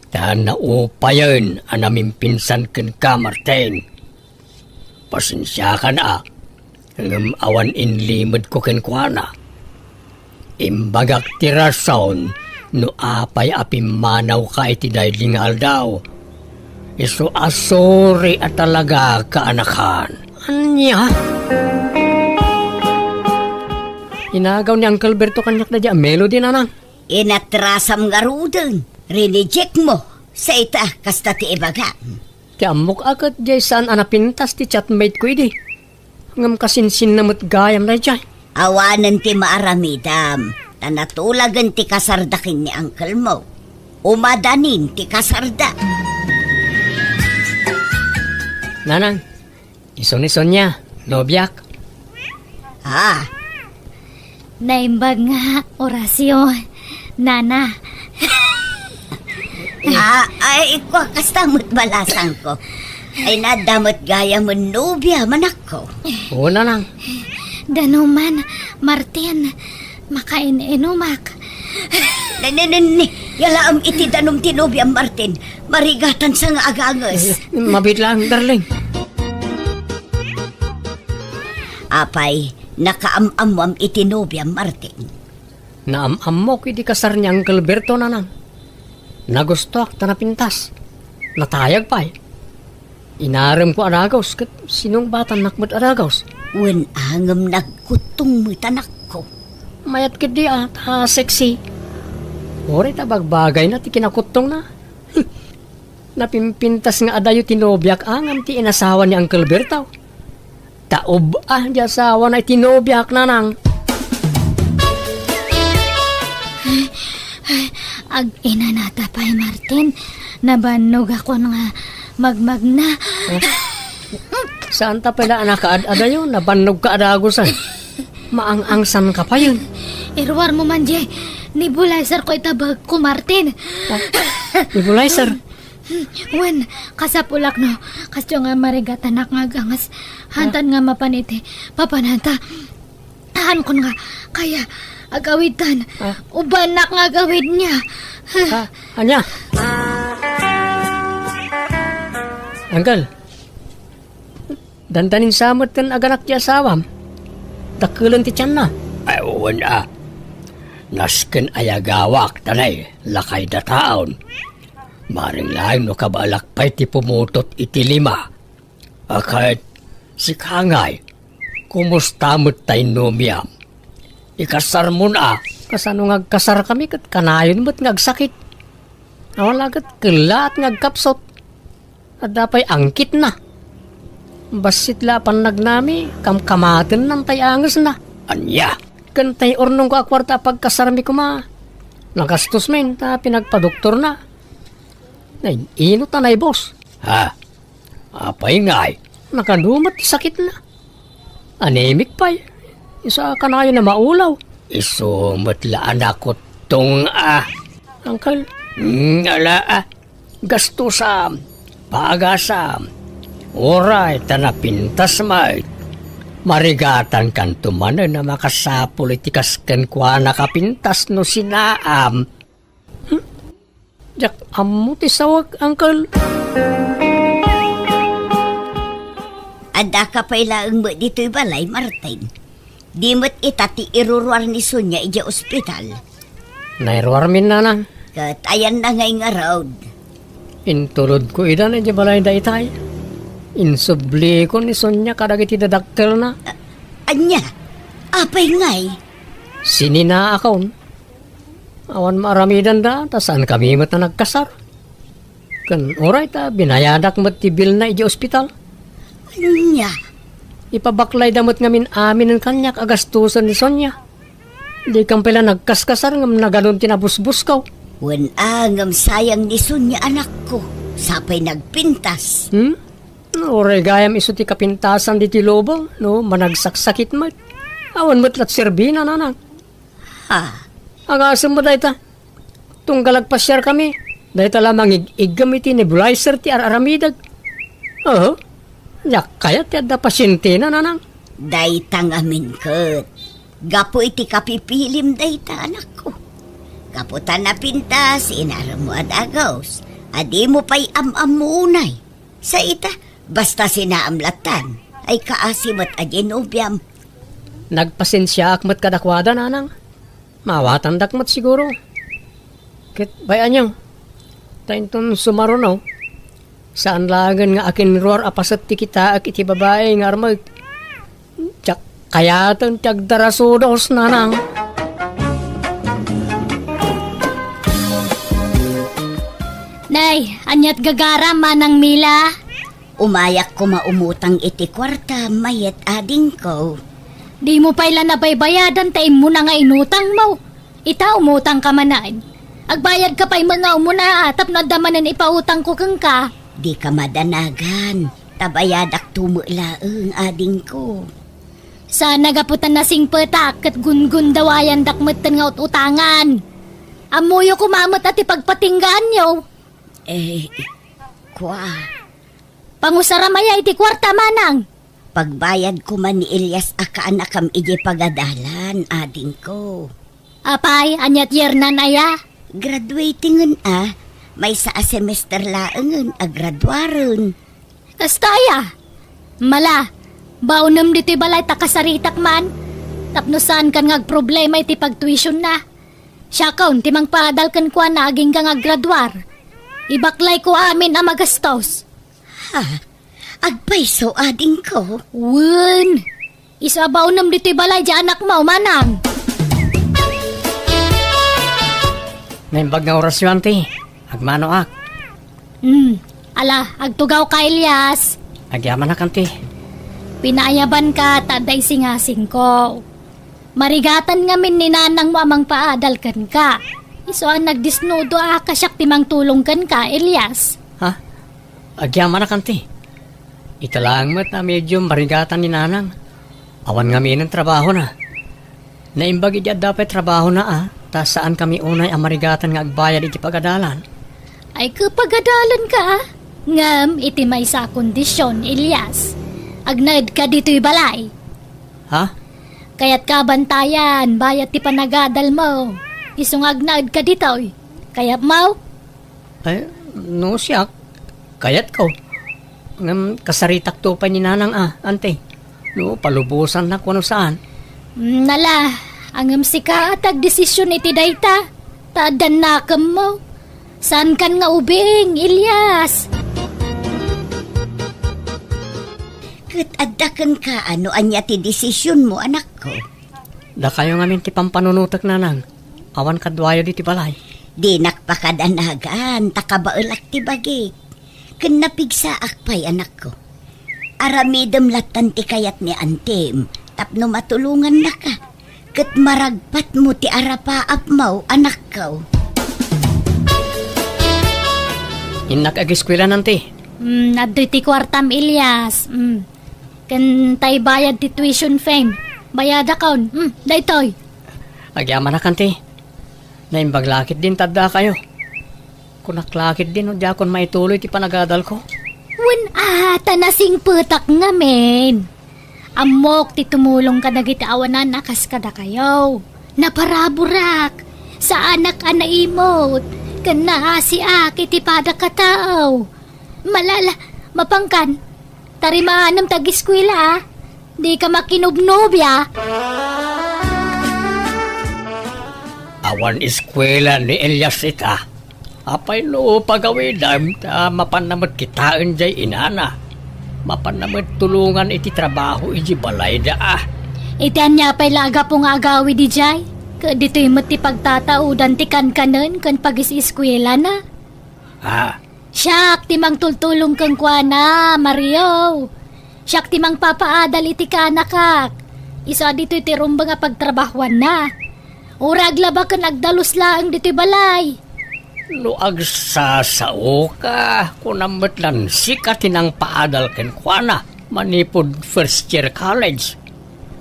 Ta naupayen a namimpinsan kenka, Martin. Pasensiakan a, ngem awan inlimedko kenkuana. Imbagak ti rason no apay a pimmanawka iti daydi nga aldaw. Isu a sorry a talaga, kaanakan. Ania? Inagaw ni Uncle Berto kaniak daydiay a Melody, nanang. Inatrasam ngaruden, rineject mo. Sa ita, kasta ti ibagam. Ti ammok a ket diay saan a napintas ti chatmate ko idi. Ngem kasinsinna met gayam daydiay. Awanen ti maaramidam, ta natulagen ti kasarda ken ni uncle mo. Umadanin ti kasarda. Nanang, isu ni Sonia, nobiak. Ah, Naimbag nga, Horacio, nana. Ah, ay, kua, kasta met balasangko. Ay, nadda met gayam a nobia, anakko. Oo, nanang. Danuman, Martin, makain-inumak. Ne, ne, ne, ne. Yalaem iti danum ti nobiam, Martin. Marigatan sa nga aganges. Eh, mabiit lang, darling. Apay, nakaam-ammoam iti nobiam, Martin? Naam-ammok idi kasar ni Uncle Berto, nanang. Nagustoak ta napintas. Natayag pay. Inaremko a dagus ket sinungbatannak met a dagus. Wen a ngem nagkuttong met, anakko. Mayat ketdi a, ta sexy. Uray ta bagbagayna ti kinakuttongna. Napimpintas nga adayo ti nobiak a ngem ti inasawa ni Uncle Berto. Ta ub-a di asawana iti nobiak, nanang. Ay, ag-inanata pay, Martin. Nabannogakon nga magmagna. Eh? Saan ta pay la a nakaad-adayo? Nabannogka a dagus, ay. Maang-angsanka payen. Iruarmo man diay nebulizer ko ita bagko, Martin. Ah, nebulizer? Wen, kasapulak no, kasdiay nga marigatanak nga aganges, hantan nga mapan iti papananta. Haankon nga, kaya, agawidtan, Ah. ubanak nga agawidna. Ah, ania? Uncle, dandanin sa met ken aganak ti asawam. Dakkelen ti tianna. Ay, wen a. Nasken a yagawak, ta nay, lakay dataon. Maring laeng no kabaelak pay ti pumutot iti lima. A ket, sika ngay, kumusta met tay nobiam? Ikasarmon a? Kasano nga agkasarkami ket kanayon met nga agsakit? Awan la ket kellaat nga agkapsut. Adda pay angkitna. Bassit la a pannagnami, kamkamatennan tay angesna. Ania? Ken tay urnongko a kuarta a pagkasarmi koma, nagastos men ta pinagpadoktorna. Nay, ino ta naibus? Ha? Apay ngay? Nakadumat ti sakitna. Anemic pay. Isu a kanayon a maulaw. Isu met la a nakuttong a. Uncle? Hmm, ala a. Gastusam. Pagasam. Uray ta napintas met. Marigatankanto manen a makasapul iti kas kenkuana a pintas no sinaam. Hmm? Diak ammo ti sawek, Uncle. Addaka pay laeng met ditoy balay, Martin. Di met ita ti iruruar ni Sonia idiay ospital. Nairuarmin, nanang. Ket ayanna ngay ngarud? Intulodko ida idiay balay daytay. Insubliko ni Sonia kadagiti dadakkelna. A-, ania? Apay ngay? Sininaakon. Awan maaramidanda, ta saankami met a nagkasar. Ken uray ta binayadak met ti bilna idiay ospital. Ania? Ipabaklayda met ngamin aminen kaniak a gastusen ni Sonia. Dikam pay la nagkaskasar ngem nagadun ti nabusbuskaw. Wen a, ngem sayang ni Sonia, anakko. Sapay nagpintas. Hmm? Uray gayam isu ti kapintasan ditoy lubong, no managsaksakit met. Awan met la ti serbina, nanang. Ha? Agasem met dayta. Tunggal agpasiarkami, dayta la mangig-iggem iti nebulizer ti ar-aramidek. Oho. Diak kayat ti adda pasientena, nanang. Dayta ngamin ket gapu iti kapipilim dayta, anakko. Gapu ta napintas, inaremmo a dagus. A dimo pay am-ammo unay. Sa ita, basta sinaam lattan, ay kaasi met a diay nobiam. Nagpasensiaak met kadakuada, nanang. Maawatandak met siguro. Ket bay-anyo, ta inton sumaruno, Saan laengen nga akinruar a paset ti kitaek iti babai nga armek. Diak kayaten ti agdarasudos, nanang. Nay, aniat gagaram, Manang Mila? Umayak koma umutang iti kuarta, mayat adingko. Dimo pay la nabaybayadan ta immuna nga inutangmo. Ita, umutang ka manen. Agbayad ka pay met nga umuna, tapno adda manen ipautangko kenka. Di ka madanagan, ta bayadakto met laeng, adingko. Sana gapu ta nasingpetak ket gungundawayandak metten nga ut-utangan. Ammoyo koma met a ti pagpatinggaanyo. Eh, kua. Pangusaram aya iti kuarta, manang? Pagbayad koma ni Elias a kaanakam idiay pagadalan, adingko. Apay, aniat yernan aya? Graduating a, maysa a semester laengen a graduaren. Kasta aya? Mala, baonem ditoy balay ta kasaritak man. Tapno saankan nga agproblema iti pagtuisionna. Siakon ti mangpaadal kenkuana agingga nga aggraduar. Ibaklayko amin a magastos. Ha? Agpayso, adingko? Wen. Isu a baonem ditoy balay diay anakmo, manang. Naimbag nga orasyo, anti. Agmanoak. Hmm. Ala, agtugaw ka, Elias. Agyamanak, anti. Pinaayabanka ta adda isingasingko. Marigatan ngamin ni nanangmo a mangpaadal kenka. Isu a nagdisnudo a kasiak ti mangtulong kenka, Elias. Ha? Agyamanak, anti. Ita laeng met a medyo marigatan ni nanang. Awan ngaminen trabahona. Naimbag idi adda pay trabahona a, ta saankami unay a marigatan nga agbayad iti pagadalan. Ay, kapagadalanka a. Ngem iti maysa a kondision, Elias. Agnaedka ditoy balay. Ha? Kayatka a bantayan, bayat ti panagadalmo. Isu nga agnaedka ditoy. Kayatmo? Ay, no siak, kayatko. Ngem kasaritakto pay ni nanang a, anti. No, palubosannak wenno saan. Mm, ala, ngem sika a ti agdesision iti dayta. Ta addan nakemmo. Saankan nga ubing, Elias. Ket adda kenka a no ania ti desisionmo, anakko? Dakayo ngamin ti pampanunotek, nanang. Awan kaduayo ditoy balay. Dinak pakadanagan, ta kabaelak ti bagik. Ken napigsaak pay, anakko. Aramidem lattan ti kayat ni antim tapno matulongannaka. Ket maragpatmo ti arapaapmo, anakko. Innak ageskuela, anti. Mm, adtoy ti kuartam, Elias. Mm. Ken tay bayad ti tuition fee. Bayadakon. Mm, daytoy. Agyamanak, anti. Naimbag la ketdin ta addakayo. Kunak la ketdin no diakon maituloy ti panagadalko. Wen a, ta nasingpetak ngamin. Ammok ti tumulong kadagiti awanan a kas kadakayo. Naparaburak. Saanak a naimut. Ken naasiak iti padak a tao. Malala, mapankan. Tarimanem ti ageskuela, a. Dika makinubnobia. Awan eskuela ni Elias ita. Apay no pagawidem ta mapanna met kitaen jay inana. Mapanna met tulongan iti trabaho iti balayda a. Iti ania pay la a gapu nga agawid idiay? Ket ditoy met ti pagtataodan ti kankanen ken pagis-eskuelana. Ah, Siak ti mangtultulong kenkuana, Mario. Siak ti mangpapaadal iti kaanakak. Isu a ditoy ti rumbeng a pagtrabahuanna. Uray aglaba ken agdalus laeng ditoy balay. No agsasaoka, kunam met lan sika ti nangpaadal kenkuana manipud first year college.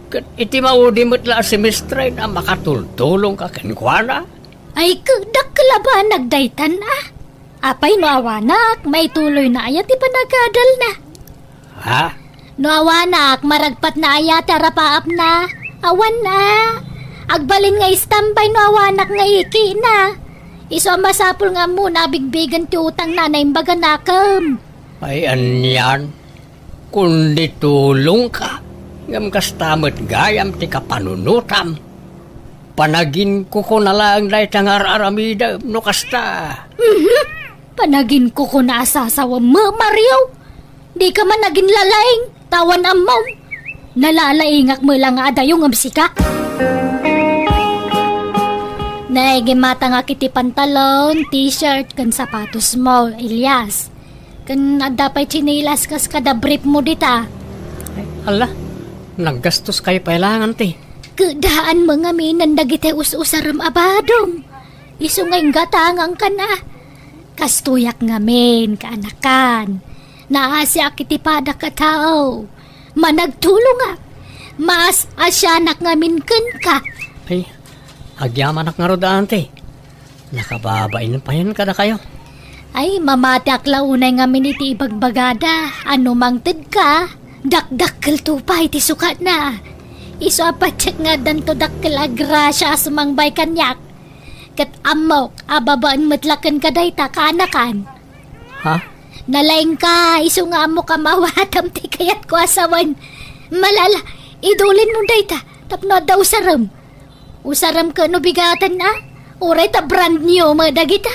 Ket iti maudi met la a semestre a makatultulongka kenkuana. Ay, ket dakkel a banag daytan a. Apay no awanak, maituloyna aya ti panagadalna? Ha? No awanak, maragpatna aya ti arapaapna? Awan a. Agbalin nga istambay no awanak nga ikina. Isu a masapul nga ammona a bigbigen ti utangna a naimbag a nakem. Ay, anian? Kundi tulongka, ngem kasta met gayam ti kapanunotam. Panaginkukuna laeng dayta nga ar-aramidem no kasta. Mhm. Panaginkukuna a sasawam, Mario. Dika man aginlalaing, ta awan ammom. Nalalaingak met la nga adayo ngem sika. Naigimatangak iti pantalon, t-shirt, ken sapatos mo, Elias. Ken adda pay tsinelas kas kada brief mo dita. Ay, ala, naggastos kayo pay langan ti. Kedaan mo ngamin dagiti us-usarem a badom. Isu nga inggatangangkan a. Kastoyak ngamin, kaanakan. Naasiak iti padak a tao. Managtulongak. Maas-asianak ngamin kenka. Ay, agyamanak ngarud, auntie. Nakababain payen kadakayo. Ay, mamatiak la unay ngamin iti ibagbagada. Ano mangted ka? Dakdakkel to pay ti sukatna. Isu a patiek nga addanto dakkel a grasia a sumangbay kaniak. Ket ammok a babaen met la kenka dayta kaanakan. Ha? Nalaingka, isu nga ammok a maawatam ti kayatko a sawen. Malala, idulinmo dayta tapno adda usarem. Usarem ken no bigaten a, uray ta brand new met dagita.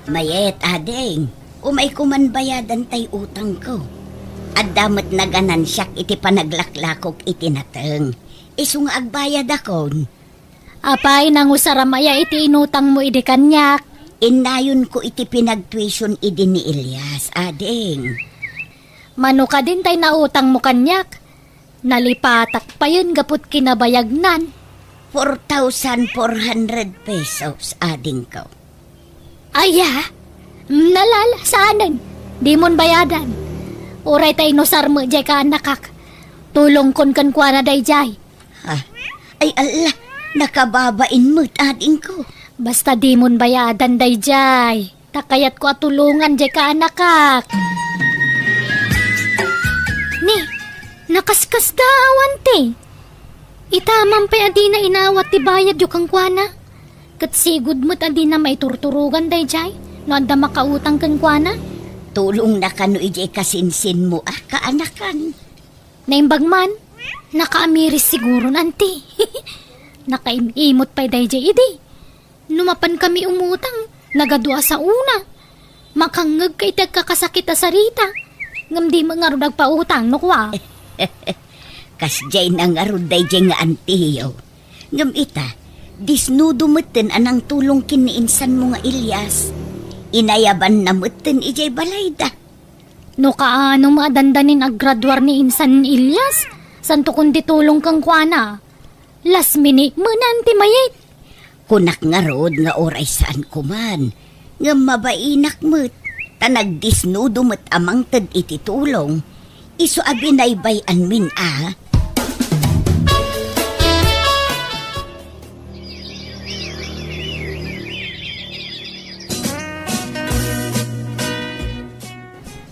Mayet, ading. Umayko man bayadan tay utangko. Adda met naganansiak iti panaglaklakok iti nateng. Isu nga agbayadakon. Apay, nangusaram aya iti inutangmo idi kaniak? Innayonko iti pinagtuition idi ni Elias, ading. Mano kadin tay nautangmo kaniak? Nalipatak payen gaput kinabayagnan. Four thousand four hundred pesos, adingko. Aya? Nalala, saanen? Dimon bayadan. Uray ta inusar met jay kaanakak. Tulongkon kenkuana dayjay. Ah, ay, alla, nakababain met, adingko. Basta dimon bayadan dayjay. Ta kayatko a tulongan jay kaanakak. Ni, nakaskasda awan ti. Ita man pay a dina inawat ti bayadyo kenkuana. Ket sigud met a dina maiturturogan dayjay no adda makautang kenkuana. Tulongna kano idiay kasinsinmo a kaanakan. Naimbag man, nakaamiris siguron, anti. Nakaim-imot pay dayjay idi. No mapan kami umutang, nagadu a saona. Makangngegka iti agkakasakit a sarita. Ngem di met ngarud agpautang, no kua. Kasdiay na ngarud dayjay nga antiyo. Ngem ita, disnudo metten a nangtulong ken ni insanmo nga Elias. Inayabanna metten idiay balayda. No kaano met a dandanin aggraduar ni insan ni Elias, santo kundi tulong kenkuana. Last minute menan ti mayat. Kunak ngarud nga uray saanko man, ngem mabainak met, ta nagdisnudo met a mangted iti tulong, isu a binaybay-anmin a.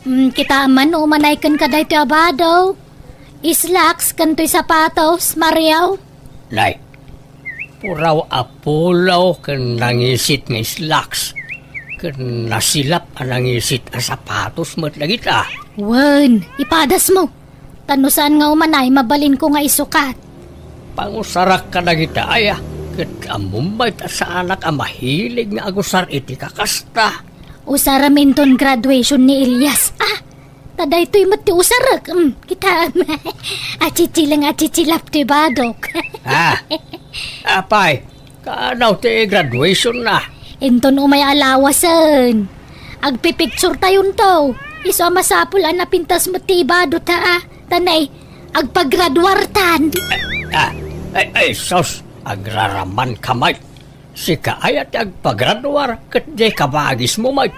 Mm, kita man no umanay kenka daytoy a bado. Slacks ken toy sapatos, Mario. Nay, puraw a pulaw ken nangisit nga slacks, ken nasilap a nangisit a sapatos met dagita. Wen, ipadasmo. Ta no saan nga umanay, mabalinko nga isukat. Pangusarak kadagita aya, ket ammom met a saanak a mahilig nga agusar iti kakasta. Usarem inton graduation ni Elias. Ah, ta daytoy met ti usarek. Mm, kita. Achichilang achichilap ti badok. Ah, apay, kaano ti graduation na? Inton umay a lawasen. Agpipicture tayonto. Isu a masapul a napintas met ti ibado ta, ah. Tanay, agpagraduartan. Ah, ay, ay, sus, agraraman ka, Mike. Sika aya ti agpagraduar ket diay kabagismo met.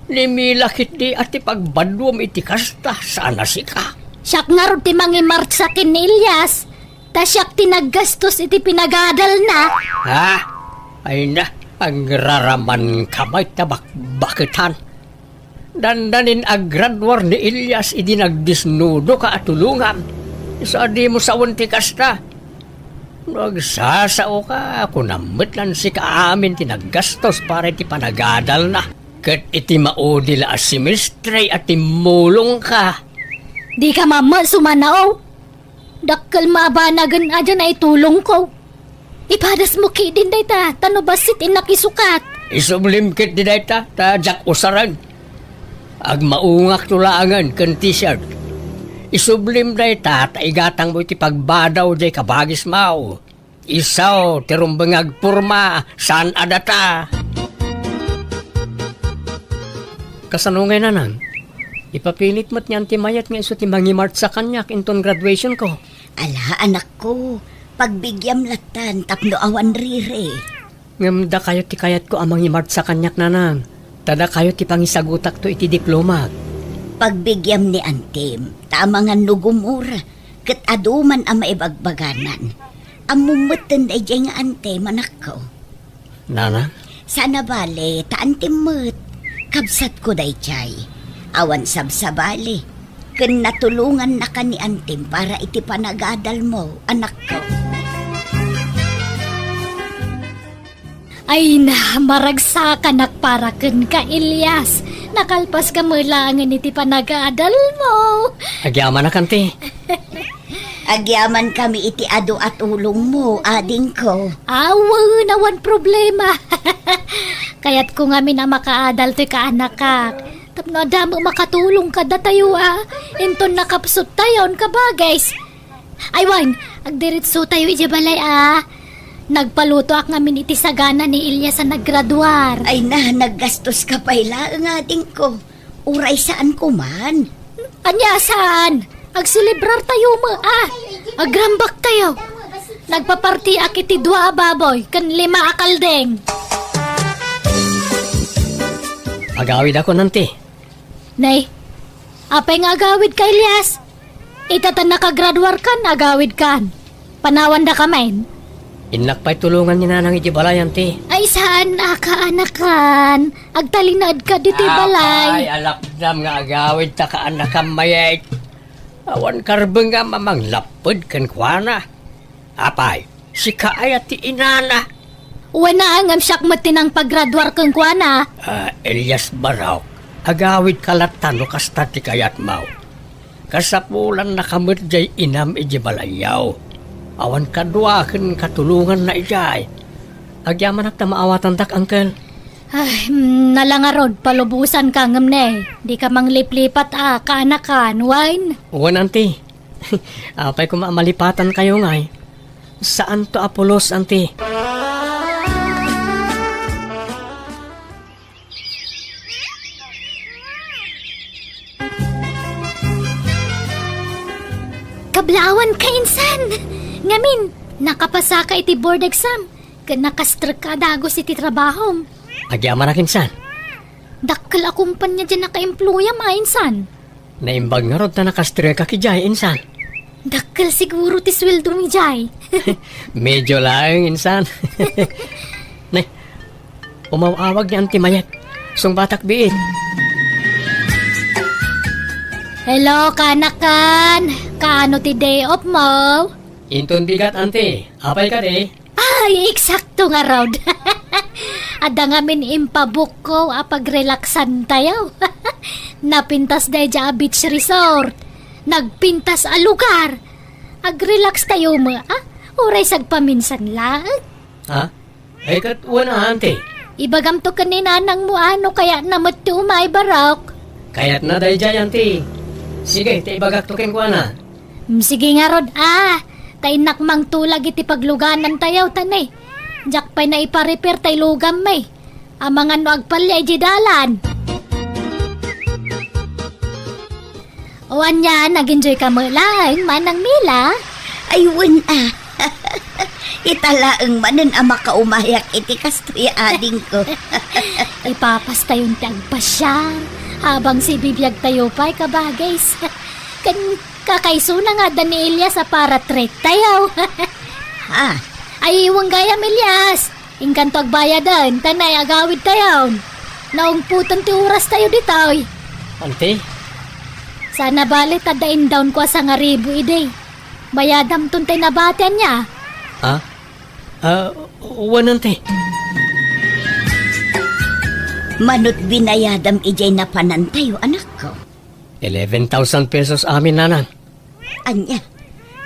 Ni Mila ketdi a ti pagbaduam iti kasta, saan a sika. Siak ngarud ti mangimartsa ken ni Elias, ta siak ti naggastos iti pinagadalna. Ha? Ay na, agraraman ka met ta bakbaketan. Dandanin aggraduar ni Elias idi nagdisnudo ka a tulongan. Isu a dimo sawen ti kasta. No agsasao ka, kunam met lan sika amin ti naggastos para iti panagadalna. Ket iti maudi la a semestre a timmulong ka. Di ka mamma sumanao. Dakkel maabanagen a diay naitulongko. Ipadasmo ketdin dayta, ta no bassit innak isukat. Isublim ketdi dayta, ta diak usaren. Agmaungakto laengen ken t-shirt. Isublim dayta, ta igatangmo iti pagbadaw diay kabagismo. Isu ti rumbeng nga agporma, saan a data. Kasano ngay, nanang? Ipapilit met ni Auntie Mayet nga isu ti mangimartsa kaniak inton graduationko. Ala, anakko, pagbigyam lattan tapno awan riri. Ngem dakayo ti kayatko a mangimartsa kaniak, nanang. Ta dakayo ti pangisagutakto iti diplomak. Pagbigyam ni Antim, ta amangan no gumura, ket adu man a maibagbaganan. Ammom metten daydiay nga Antim, anakko. Nanang? Saan a bale, ta Antim met. Kabsatko daydiay. Awan sabsabali. Ken natulongannaka ni Antim para iti panagadalmo, anakko. Ay na, maragsakanak para kenka, Elias. Nakalpaska met laengen iti panagadalmo. Agyamanak, Anti. Agyamankami iti adu a tulongmo, adingko. Awan, awan problema. Kayatko ngamin a makaadal toy kaanakak. Tapno adda met makatulong kadatayo a. Inton nakapsuttayon, kabagis. Ay wen, agdiretsotayo idiay balay a. Nagpalutoak ngamin iti sagana ni Elias a naggraduar. Ay na, naggastoska pay laeng, adingko. Uray saanko man. Ania saan? Agselebrartayo met a. Agrambaktayo. Nagpapartiak iti dua a baboy ken lima a kaldeng. Agawidakon, Anti. Nay, apay nga agawidka, Elias? Ita ta nakagraduarkan, agawidkan. Panawandakamin. Innak pay tulongan ni Nanang iti balay, Anti. Ay, saan a kaanakan? Agtalinaedka ditoy balay. Apay, alakdam nga agawidta kaanakam, Mayet. Awan karbengam a manglapped kenkuana. Apay, sika aya ti inana? Wen a, ngem siak met ti nangpagraduar kenkuana. Ah, Elias Barok, agawidka latta no kasta ti kayatmo. Kasapulannaka met diay inam idiay balayyo. Awan kadua ken katulonganna idiay. Agyamanak ta maawatandak, Uncle. Ay, mm, nala ngarud, palubosanka ngem ne, dika mangliplipat a kaanakan, wen? Wen, Anti. Apay koma a malipatankayo ngay? Saanto a pulos, Anti. Kablaawanka, insan! Ngamin, nakapasaka iti board exam, ket nakastrekka a dagus iti trabahom. Agyamanak, insan. Dakkel a kumpanya diay nakaemployam a, insan. Naimbag ngarud ta nakastrekak idiay, insan. Dakkel siguro ti sueldom idiay. Medyo laeng, insan. Nay, umaw-awag ni Auntie Mayet. Sungbatak biit. Hello, kaanakan. Kaano ti day off mo? Inton bigat, Auntie. Apay kadi? Ay, eksakto ngarud. Adda ngamin impabukko a pagrelaksantayo. Napintas daydiay a beach resort. Nagpintas a lugar. Agrelakstayo met, a? Uray sagpaminsan laeng. Ha? Ay, ket wen a, Auntie. Ibagamto ken ni nanangmo a no kayatna met ti umay, Barok. Kayatna daydiay, Auntie. Sige, ta ibagakto kenkuana. Mm, sige ngarud, a. Ta innak mangtulag iti pagluganantayo, ta ne, diak pay naipa-repair tay lugammi. Amangan no agpalia idiay dalan. O ania, nag-enjoy ka met laeng, Manang Mila? Ay, wen a. Ita laeng manen a makaumayak iti kastoy, adingko. Ipapastayon ti agpasiar, habang sibibiagtayo pay, kabagis. Ken kakaisuna nga adda ni Elias a para treat tayo. Ha? Ay, wen gayam, Elias. Inkanto agbayaden, ta nay agawidtayon. Naungpoten ti orastayo ditoy. Auntie? Saan a bale ta adda indawnko a sangaribu idi. Bayadamton tay nabati, ania? Ha? Ah, wen, Auntie. Manut binayadam idiay napanantayo, anakko? Eleven thousand pesos amin, Nanang. Ania?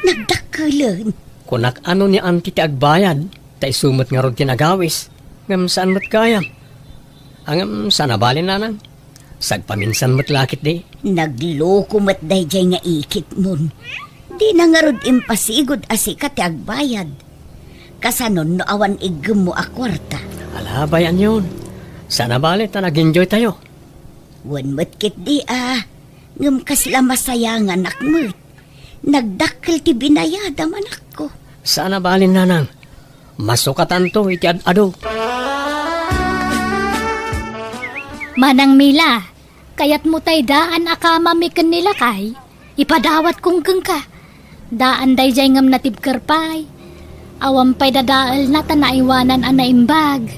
Nagdakkelen. Kunak a no ni Auntie ti agbayad, Ta isu met ngarud ti nagawis, ngem saan met gayam. Ngem saan a bale, nanang. Sagpaminsan met la ketdi. Nagloko met daydiay nga ikitmon. Dina ngarud impasigud a sika ti agbayad. Kasanon no awan iggemmo a kuarta? Ala, bay-anyon. Saan a bale ta nag-enjoy tayo. Wen met ketdi a, ngem kasla masayanganak met. Nagdakkel ti binayadam, anakko. Saan a bale, nanang. Masukatanto iti ad-adu. Manang Mila, kayatmo tay daan a kamami ken ni lakay? Ipadawatkon kenka. Daan daydiay ngem natibker pay. Awan pay dadaelna ta naiwanan a naimbag.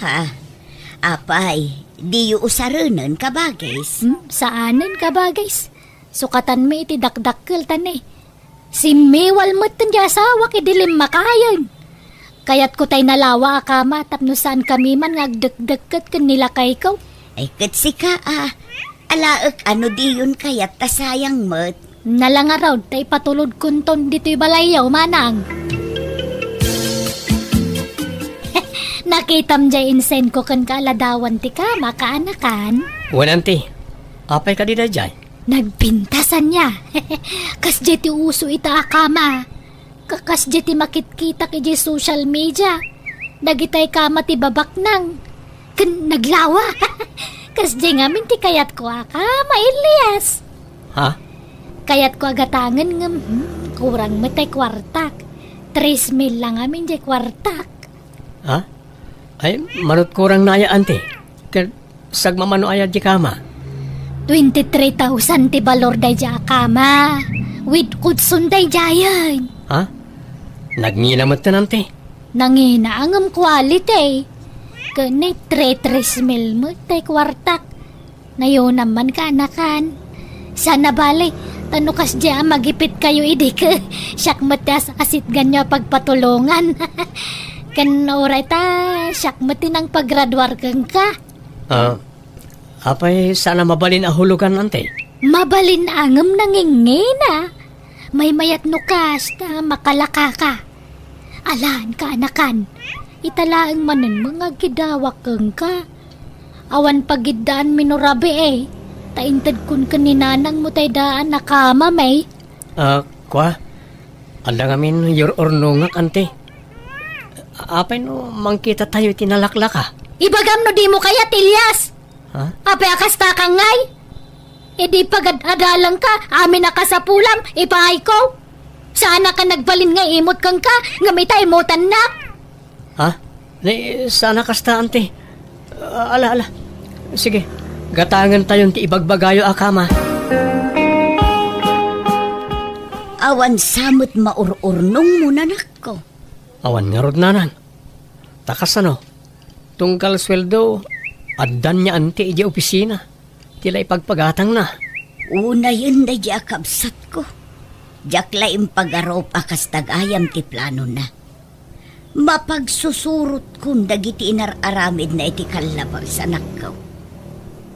Ha? Apay, diyo usarenen, kabagis? Hmm, saanen, kabagis. Sukatanmi iti dakdakkel ta ne. Simmiwal metten ti asawak idi limmakayen. Kayatko tay nalawa a kama tapno saankami man nga agdekdekket ken ni lakayko. Ay, ket sika a, alaek a no diyon kayat ta sayang met. Nala ngarud ta ipatulodkonton ditoy balayyo, manang. Nakitam jay insenko ken kaaladawan ti kama, kaanakan? Wen, anti. Apay kadi daydiay? Nagpintas ania. Kasdiay ti uso ita a kama. Kakasdiay ti makitkitak idiay social media. Dagitay kama ti babaknang. Ken naglawa. Kasdiay ngamin ti kayatko a kama, Elias. Ha? Kayatko a gatangen ngem, hmm, kurang met tay kuartak. Tres mil la ngamin jay kuartak. Ha? Ay, manutkurang na aya, anti. Ket sagmamano aya di kama? Twenty-three thousand ti balor daydiay a kama. With kutson daydiayen. Ha? Nagngina metten, anti. Nangina ngem quality. Ken ni three, tres mil met tay kuartak. Nayonam man, kaanakan. Saan a bale, ta no kasdiay a magipitkayo idi, ket siak met ti as-, asitganyo a pagpatulongan. Ken uray ta, siak met ti nangpagraduar kenka. Ah, apay saan a mabalin a hulugan, anti? Mabalin a ngem nangingina. Maymayat no kasta, makalakaka. Alan, kaanakan. Ita laeng manen nga agkidawak kenka. Awan pagiddaanmi no rabii, eh. Ta intedkon ken ni nanangmo tay daan a kamami. Ah, kua? Adda ngamin yur-urnongak, anti. Apay no mangkitatayo iti nalaklaka? Ibagam no dimo kayat, Elias! Ha? Apay a kasta ka ngay? Idi pagad-adalangka, amin a kasapulam, ipaayko. Saanak a nagbalin nga imot kenka, ngem ita imotannak. Ha? Ni, saan a kasta, anti. Ah, ala, ala. Sige, gatangentayon ti ibagbagayo a kama. Awan sa met maur-urnongmo, nanakko. Awan ngarud, nanang. Ta kasano? Tunggal sueldo, addan nia, anti, idiay opisina. Ti la ipagpagatangna. Unayen daydiay a kabsatko. Diak la impagarup a kasta gayam ti planona. Mapagsusurotkon dagiti inar-aramidna iti kallabas, anakko.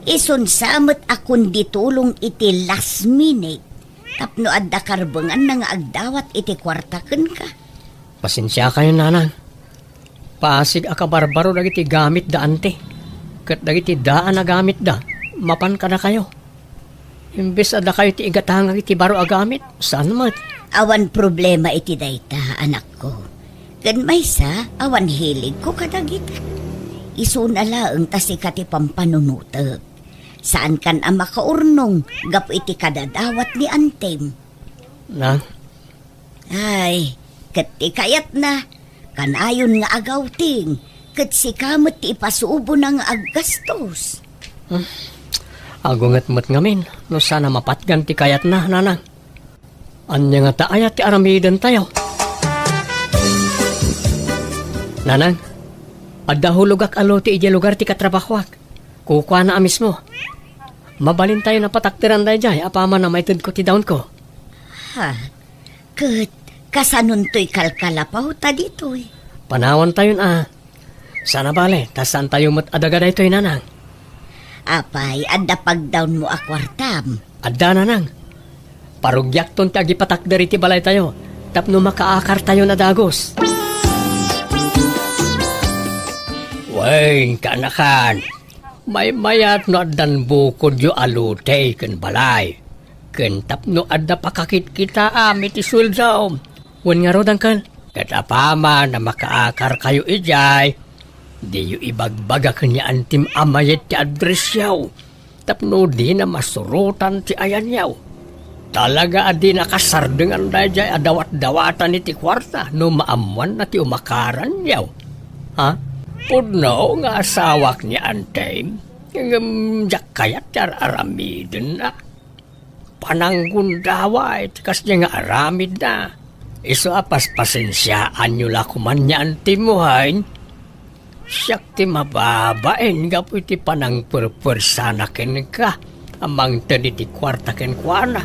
Isun sa met a kundi tulong iti last minute tapno adda karbenganna nga agdawat iti kuarta kenka. Pasensiakayon, nanang. Pasig a kabarbaro dagiti gamitda, anti. Ket dagiti daan a gamitda, mapan kadakayo. Imbes a dakayo ti igatangak iti baro a gamit, saan met? Awan problema iti dayta, anakko. Ken maysa, awan hiligko kadagita. Isuna laeng ta sika ti pampanunotek. Saankan a makaurnong gapu iti kadadawat ni antim. Na, Ay, ket ti kayatna, kanayon nga agawting, ket sika met ti ipasubona nga aggastos. Hmm. Agunget met ngamin no saan a mapatgan ti kayatna, nanang. Ania ngata aya ti aramidentayo? Nanang, adda hulogak a lote idiay lugar ti katrabahoak. Kukuana a mismo. Mabalintayon a patakderan daydiay apaman a maitedko ti dawnko. Ha? Ket kasanontoy kalkalapawta ditoy? Panawantayon a. Saan a bale, ta saantayo met a daga daytoy, nanang. Apay, adda pagdawnmo a kuartam? Adda, nanang. Parugiakton ti agipatakder iti balaytayo tapno makaakartayon a dagus. Ay, kaanakan, maymayat no addan bukodyo a lote ken balay, ken tapno adda pakakitkitaam iti sueldo. Wen ngarud, Uncle? Ket apaman a makaakarkayo idiay, diyo ibagbaga ken ni Antim a mayat ti addressyo. Tapno dina masurotan ti ayanyo. Talaga a dina kasardengan daydiay a dawatdawatan iti kuarta no maammoanna ti umakaranyo. Ha? Pudno nga asawak ni Antim, ngem diak kayat ti ar-aramidenna. Pananggundaway ti kasdiay nga aramidna. Isu a paspasensiaanyo la koman ni Antim, wen? Siak ti mababain gapu iti panangperpersana kenka a mangted iti kuarta kenkuana.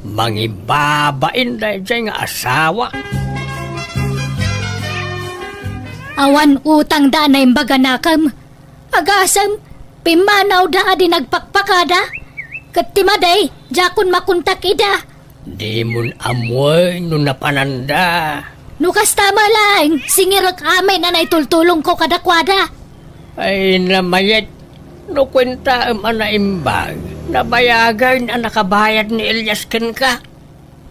Mangibabain daydiay nga asawa. Awan utangda a naimbag a nakem. Agasem, pimmanawda a di nagpakpakada. Ket ti madi, diakon makontak ida. Dimon ammoen no napananda. No kasta met laeng, singirek amin a naitultulongko kadakuada. Ay, namayat, no kuentaem a naimbag, nabayagen a nakabayad ni Elias kenka.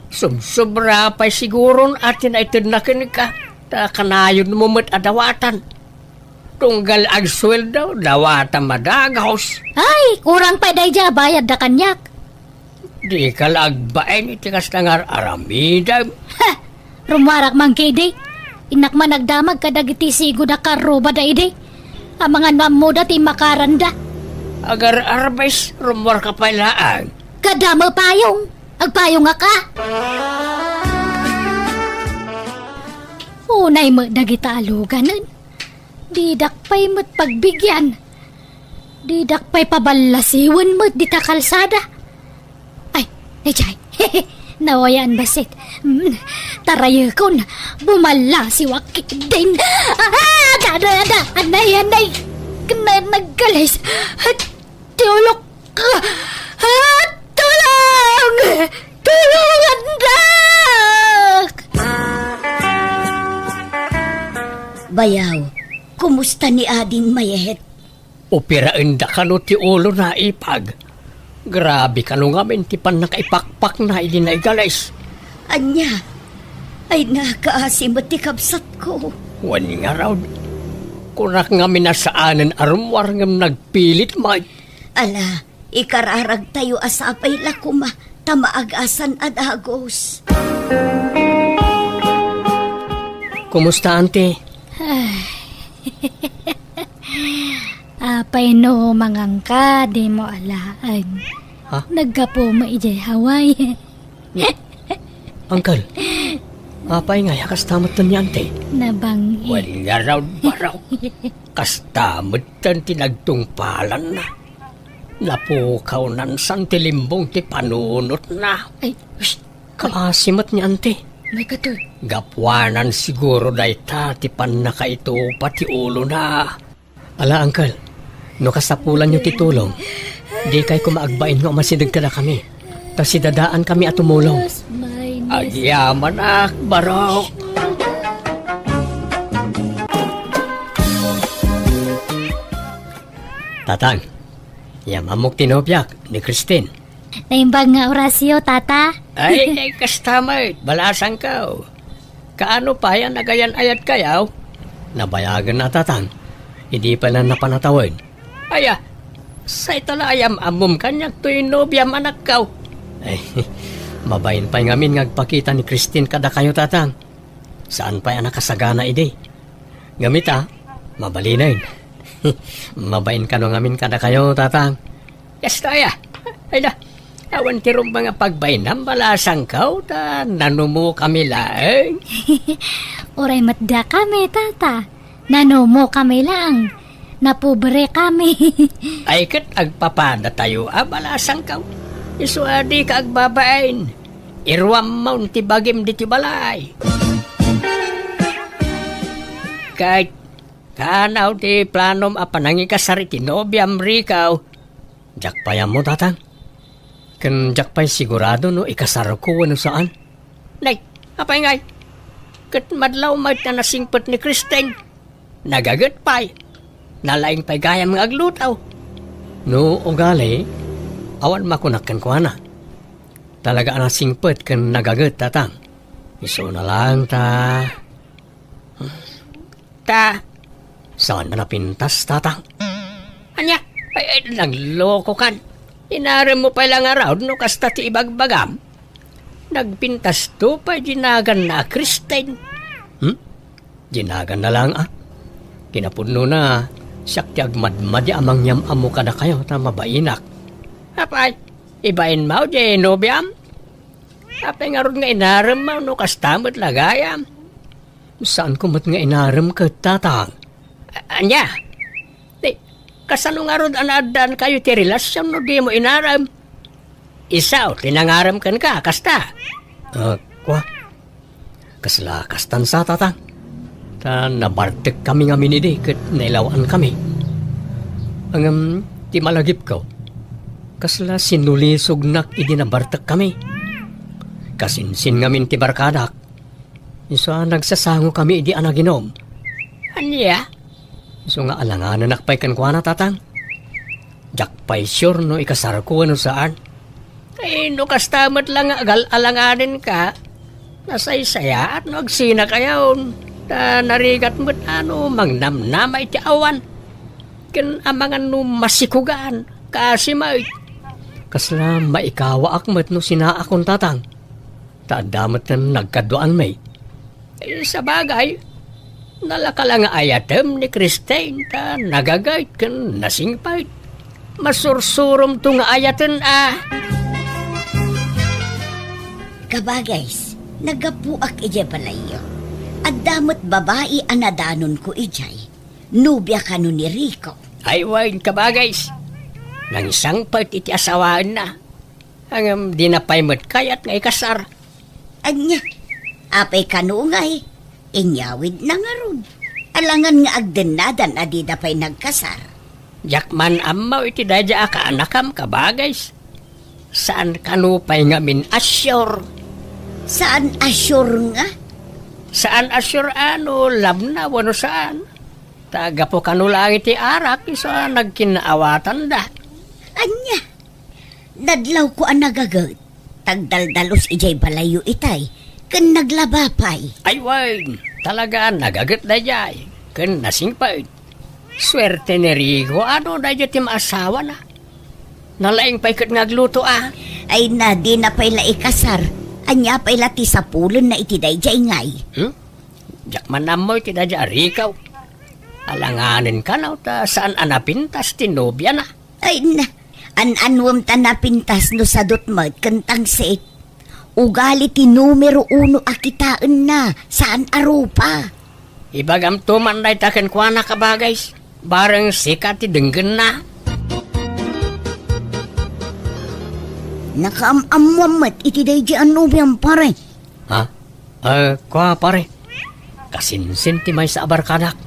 Subsobra pay siguron a ti naitedna kenka, ta kanayonmo met a dawatan. Tunggal agsueldo, dawata madagos. Ay, kurang pay daydiay a bayadda kaniak. Dika la agbain iti kasta nga ar-aramidem. Ha! Rummuarak man ketdi. Innak man agdamag kadagiti sigud a karrubada idi. Amangan no ammoda ti makaranda. Agar-arbes, rummuarka pay laeng. Kadama payong. Agpayongak a. Unay met dagita a luganen. Didak pay met pagbigian. Didak pay paballasiwen met dita kalsada. Ay, daydiay. Nawayaan bassit. Mm, tarayekon. Bumallasiwak ketdin. Ah, ada, ada, ada. Anay, anay. Kena nagkalis. Ti ulok. Ah, tulong! Tulongandak! Bayaw, kumusta ni Ading Mayet? Operaenda kano ti ulona, ipag. Grabe kano ngamin ti pannakaipakpakna idi naigalis. Ania? Ay, nakaasi met ti kabsatko. Wen ngarud, kunak ngamin a saanen a rummuar ngem nagpilit met. Ala, ikararagtayo a sapay la koma ta maagasan a dagus. Kumusta, Auntie? Ay. Apay no mangangka, dimo alaen. Ha? Naggapu mo idiay Hawaii. Uncle, apay ngay a kasta metten ni Auntie? Nabang-i. Wen ngarud, Barok. Kasta metten ti nagtungpalanna. Napukawnan san ti limbong ti panunotna. Ay, shh! Kaasi met ni Auntie. May katoy. Gapuanan siguro dayta ti pannakaitupa ti ulona. Ala, Uncle, no kasapulanyo ti tulong, dikay koma agbain nga umasideg kadakami. Ta sidadaankami a tumulong. Agyamanak, Barok. Tatang, yamammok ti nobiak, ni Christine. Naimbag nga orasyo, Tata. Ay, ay, kasta met, balasangko. Kaano pay a nagayan-ayatkayo? Nabayagen a, Tatang. Idi pay la napan a tawen. Aya, sayta la a yam-ammom kaniak toy nobiam, anakko. Ay, mabain pay ngamin nga agpakita ni Christine kadakayo, Tatang. Saan pay a nakasagana idi. Ngem ita, mabalinen. Mabain kano ngamin kadakayo, Tatang. Kasta aya. Ay da, awan ti rumbeng a pagbainam, balasangko, ta nanumokami laeng. Uray met dakami, Tata. Nanumokami laeng. Napobrekami. Ay ket agpapadatayo a, balasangko. Isu a dika agbabain. Iruammon ti bagim ditoy balay. Ket kaano ti planom a panangikasar iti nobiam, Rico? Diak pay ammo, Tatang. Ken diak pay sigurado no ikasarko wenno saan. Nay, apay ngay? Ket madlaw met a nasingpet ni Christine. Nagaget pay. Nalaing pay gayam nga agluto. No ugali, awan makunak kenkuana. Talaga a nasingpet ken nagaget, Tatang. Isuna laeng ta, ta, saan a napintas, Tatang? Ania? Ay, ay, naglokokan. Inaremmo pay la ngarud no kasta ti ibagbagam. Nagpintasto pay dinaganna a Kristen. Hmm? Dinaganna laeng, a? Kinapudnona, siak ti agmadmadi a mangyam-ammo kadakayo ta mabainak. Apay, ibainmo diay nobiam? Apay ngarud nga inaremmo no kasta met la gayam? Saanko met nga inarem ket, Tatang. A-, ania? Ti, kasano ngarud a naaddaankayo ti relasion no dimo inarem? Isu ti nangarem kenka, kasta? Ah, kua. Kasla kastan sa, Tatang. Ta nabartekkami ngamin idi ket nailawaankami. Ngem ti malagipko, kasla sinulisognak idi nabartekkami. Kasinsin ngamin ti barkadak. Isu a nagsasangokami idi a naginom. Ania? Isu nga alanganenak pay kenkuana, Tatang. Diak pay sure no ikasarko wenno saan. Ay, no kasta met la nga agal-alanganenka, nasaysayaat no agsinakayon. Ta narigat met a no mangnamnama iti awan. Ken amangan no masikugan, kaasi met. Kasla maikawaak met no sinaakon, Tatang. Ta adda met nagkaduaanmi. Eh, sabagay, nalaka la nga ayatem ni Kristen ta nagaget ken nasingpet. Masursuromto nga ayaten a. Kabagays, naggapuak idiay balayyo. Adda met babai a nadanonko idiay. Nobia kano ni Rico. Ay, wen, kabagays. Nangsangpet iti asawaenna. Ngem dina pay met kayat nga ikasar. Ania, apay kano ngay? Inyawidna ngarud. Alangan nga agdennadan a dida pay nagkasar. Diak man ammo iti daydiay a kaanakam, kabagays. Saan kano pay ngamin a sure. Saan a sure nga? Saan a sure a no love na wenno saan. Ta gapu kano laeng iti arak isu a nagkinnaawatanda. Ania? Nadlawko a nagaget, tagdaldalus idiay balayyo itay, ken naglaba pay. Ay wen, talaga a nagaget daydiay, ken nasingpet. Suerte ni Rico a no daydiay ti maasawana. Nalaing pay ket nga agluto a. Ay na, dina pay la ikasar. Ania pay la ti sapulenna iti daydiay ngay? Hmm? Diak man ammo iti daydiay a Rico. Alanganen kano ta saan a napintas ti nobiana. Ay na, an-anuem ta napintas no sadut met ken tangsit. Ugali ti numero uno a kitaenna, saan a rupa. Ibagamto man dayta kenkuana, kabagays. Bareng sika ti denggenna. Nakaam-ammoam met iti daydiay a nobiam, pare. Ha? Eh, kua, pare. Kasinsin ti maysa a barkadak.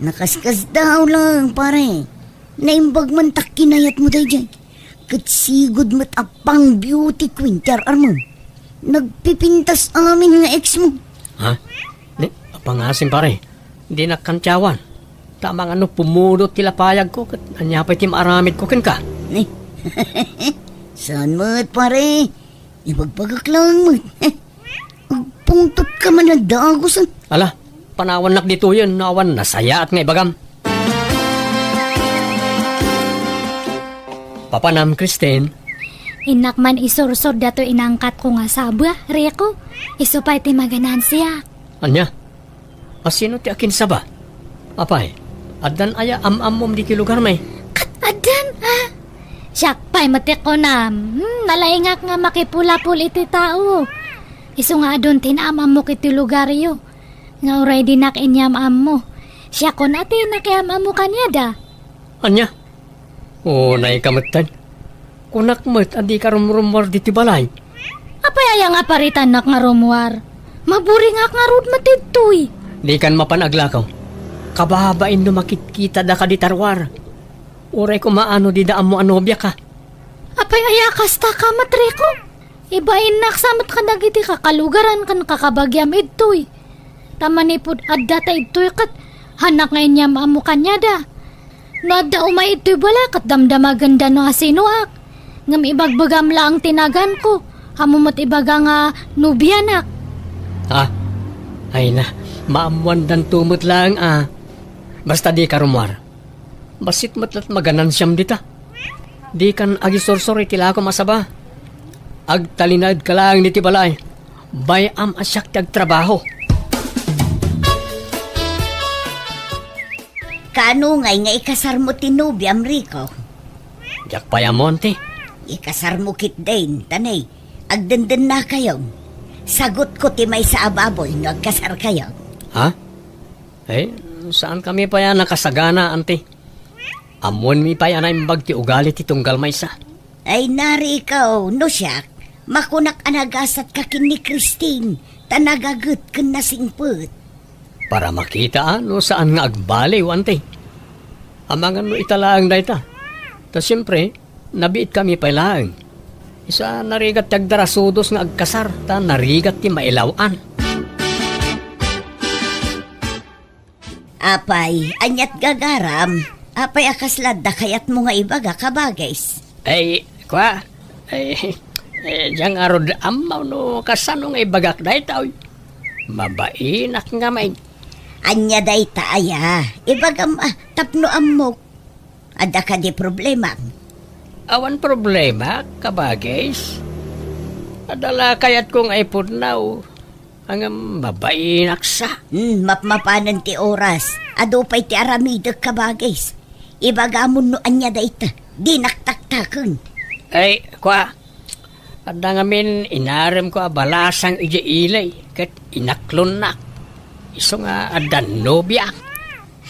Nakaskasdaaw lang, pare. Naimbag man ta kinayatmo daydiay. Ket sigud met a pang beauty queen ti ar-armem. Nagpipintas amin nga ex mo. Ha? Ni, apangasim, pare. Dinak kantiawan. Ta amangan no pumudot ti lapayagko, ket ania pay ti maaramidko kenka? Ni, saan met, pare? Ibagbagak lang met. Agpungtot ka man a dagusen. Ala, panawannak ditoyen no awan nasayaat nga ibagam. Papanam, Kristen? Innak man isursod datoy inangkatko nga sabua, Rico. Isu pay ti maganansiak. Ania? A, sino ti akinsaba? Apay, addan aya am-ammom ditoy lugarmi? Ket addan, a? Siak pay met ti kunam. Hmm, nalaingak nga makipulapul iti tao. Isu nga adun ti naam-ammok iti lugaryo. Nga uray dinak inyam-ammo. Siakon a ti nakiam-ammo kaniada. Ania? Unayka metten. Kunak met a dika rumrummuar ditoy balay. Apay aya nga aparitannak nga rummuar? Maburingak ngarud met ditoy. Dikan mapan aglakaw. Kababain no makitkitada kadi ta ruar. Uray koma a no dida ammo a nobiaka. Apay aya kasta ka met, Rico? Ibainnak sa met kadagiti kakalugaran ken kakabagiam idtoy. Ta manipud adda ta idtoy ket Hannak nga inyam-ammo kaniada. No adda umay itoy bala, ket damdamagenda no asinoak. Ngem ibagbagam laeng ti naganko. Ammo met ibaga nga nobianak. Ha? Ay na, maammoandanto met laeng a. Basta dika rummuar. Bassit met la't maganansiam dita. Dikan agisursor iti lakom a saba. Agtalinaedka laeng ditoy balay. Bay-am a siak ti agtrabaho. Kaano ngay nga ikasarmo ti nobiam, Rico? Diak pay ammo, anti. Ikasarmo ketdin, ta ne, agdendennakayon. Sagutko ti maysa a baboy no agkasarkayon. Ha? Eh, saankami pay a nakasagana, anti. Ammoenmi pay a naimbag ti ugali ti tunggal maysa. Ay, Rico, no siak, makunak a nagasatka ken ni Christine, ta nagaget ken nasingpet. Para makita a no saan nga agbaliw, anti. Amangan no ita laeng dayta. Ta siempre, nabiitkami pay laeng. Isu a narigat ti agdarasudos nga agkasar, ta narigat ti mailaw-an. Apay, aniat gagaram? Apay a kasla adda kayatmo nga ibaga, kabagis? Ay, kua, ay, eh, diak ngarud ammo no kasano nga ibagak dayta, oy. Mabainak ngamin. Ania dayta aya? Ibagam a, tapno ammok. Adda kadi problema? Awan problema, kabagis. Adda la kayatko nga ipudnaw. Ngem mabainak sa. Hmm, mapmapanen ti oras. Adu pay ti aramidek, kabagis. Ibagamon no ania dayta. Dinak taktaken. Ay, kua. Adda ngamin inaremko a balasang idiay ili, ket inaklonnak. Isu nga adda nobiak.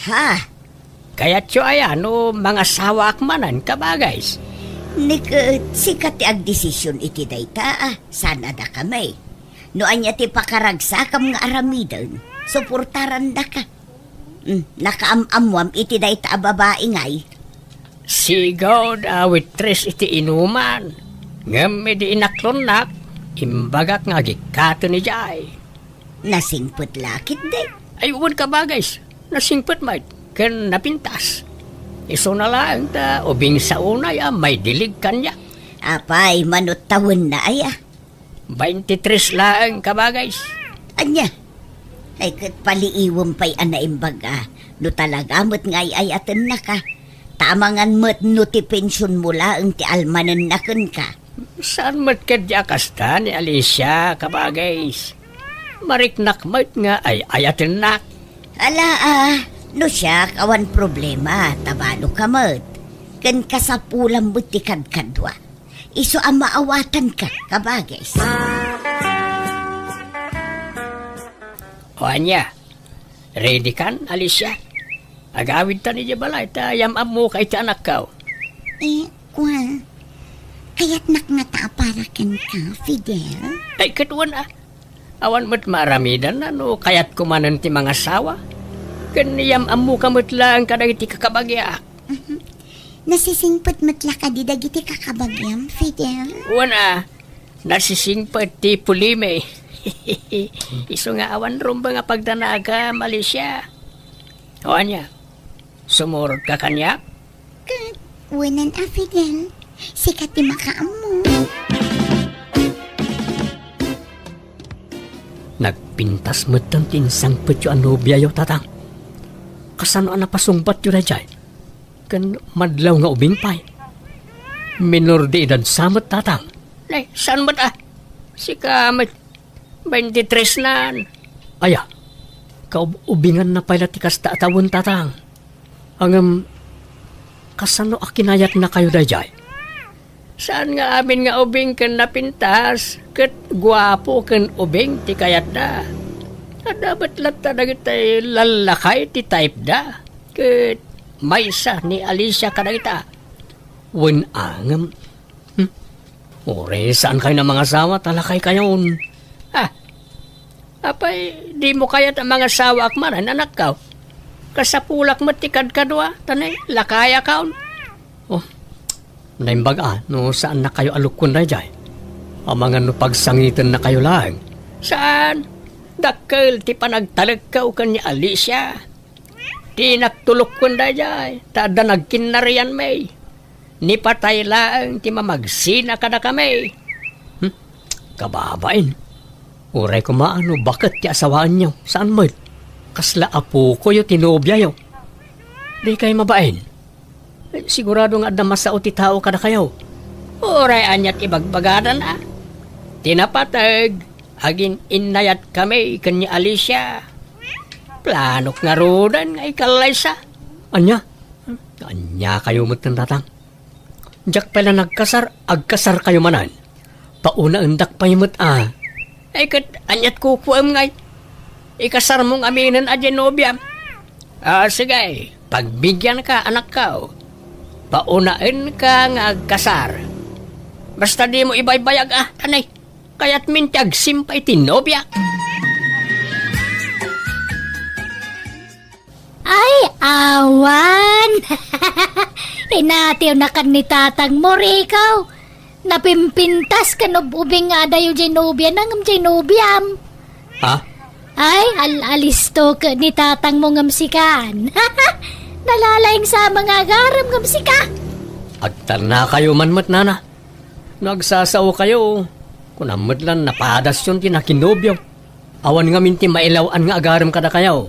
Ha? Kayatyo aya no mangasawaak manen, kabagis? Ni ket sika ti agdesision iti dayta, a, saan a dakami. No ania ti pakaragsakam nga aramiden, suportarandaka. Hmm, nakaam-ammoam iti dayta a babai ngay? Sigud a waitress iti inuman. Ngem idi inaklonnak, imbagak nga agikkaten idiay. Nasingpet la ketdi? Ay, wen, kabagis. Nasingpet met, ken napintas. Isuna laeng ta ubing sa unay a maidilig kaniak. Apay, mano ti tawenna aya? Baintitres laeng, kabagis. Ania? Ay, ket paliiwem pay a naimbag a no talaga met nga ay-ayatennaka. Ta amangan met no ti pensionmo laeng ti almanenna kenka. Saan met ketdi a kasta ni Alicia, kabagis. Mariknak met nga ay-ayatennak. Ala, a, no siak, awan problema, ta baloka met. Ken kasapulam met ti kadkadua. Isu a maawatanka, kabagis. O ania, ready kan, Alicia? Agawidtan idiay balay ta yam-ammoka iti anakko. Eh, kua, kayatnak ngata a para kenka, Fidel? Ay, ket wen a. Awan met maaramidanna no kayatko manen ti mangasawa. Ken yam-ammoka met laeng kadagiti kakabagiak. Mhm. Nasisingpet met la kadi dagiti kakabagiam, Fidel? Wen a, nasisingpet ti pulimi. Isu nga awan rumbeng a pagdanagam, Alicia. O ania, sumurotka kaniak? Ket, wen a, Fidel, sika ti makaammo. Nagpintas metten ti insangpetyo a nobiayo, Tatang. Kasano a napasungbatyo daydiay? Ken madlaw nga ubing pay. Minor de edad sa met, Tatang. Nay, saan met a? Sika met, baintitres nan. Aya, kaub-ubinganna pay la ti kasta a tawen, Tatang. Ngem, kasano a kinayatnakayo daydiay? Saan nga amin nga ubing ken napintas, ket guapo ken ubing ti kayatda. Adda met latta dagiti lallakay ti typeda, ket maysa ni Alicia kadagita. Wen a ngem, hmm? Uray saankayon a mangasawa ta lakaykayon. Ah, apay, dimo kayat a mangasawaak manen, anakko? Kasapulak met ti kadkadua, ta ne, lakayakon. Oh, naimbag a no saannakayo a lukkuen daydiay. Amangan no pagsangitennakayo laeng. Saan? Dakkel ti panagtalekko ken ni Alicia. Dinak tulukken daydiay, ta adda nagkinnarianmi. Ni patay laeng ti mamagsina kadakami. Hmm? Kababain. Uray koma no baket ti asawaanyo, saan met? Kasla apokoyo ti nobiayo. Dikay mabain. Sigurado nga adda masao ti tao kadakayo. Uray aniat ibagbagada. Ti napateg, agin-innayatkami ken ni Alicia. Planok ngaruden nga ikallaysa. Ania? Ania kayo met, tatang? Diak pay la nagkasar, agkasar kayo manen. Paunaendak pay met a. Ay, ket aniat kukuem ngay? Ikasarmo ngaminen a diay nobiam. Ah, sige, pagbigianka, anakko. Paunaenka nga agkasar. Basta dimo ibaybayag a, anay. Kayatmin ti agsimpay ti nobiak. Ay, awan! Inatiwnakan ni tatangmo, Rico. Napimpintas ken ub-ubing nga adayo diay nobiana ngem diay nobiam. Ha? Ay, al-alisto ket ni tatangmo ngem sikan. Nalalaing sa mga agarem ngem sika. Agtannakayo man met, nana. No agsasaokayo, kunam met lan napadasyon ti nakinobio. Awan ngamin ti mailaw-an nga agarem kadakayo.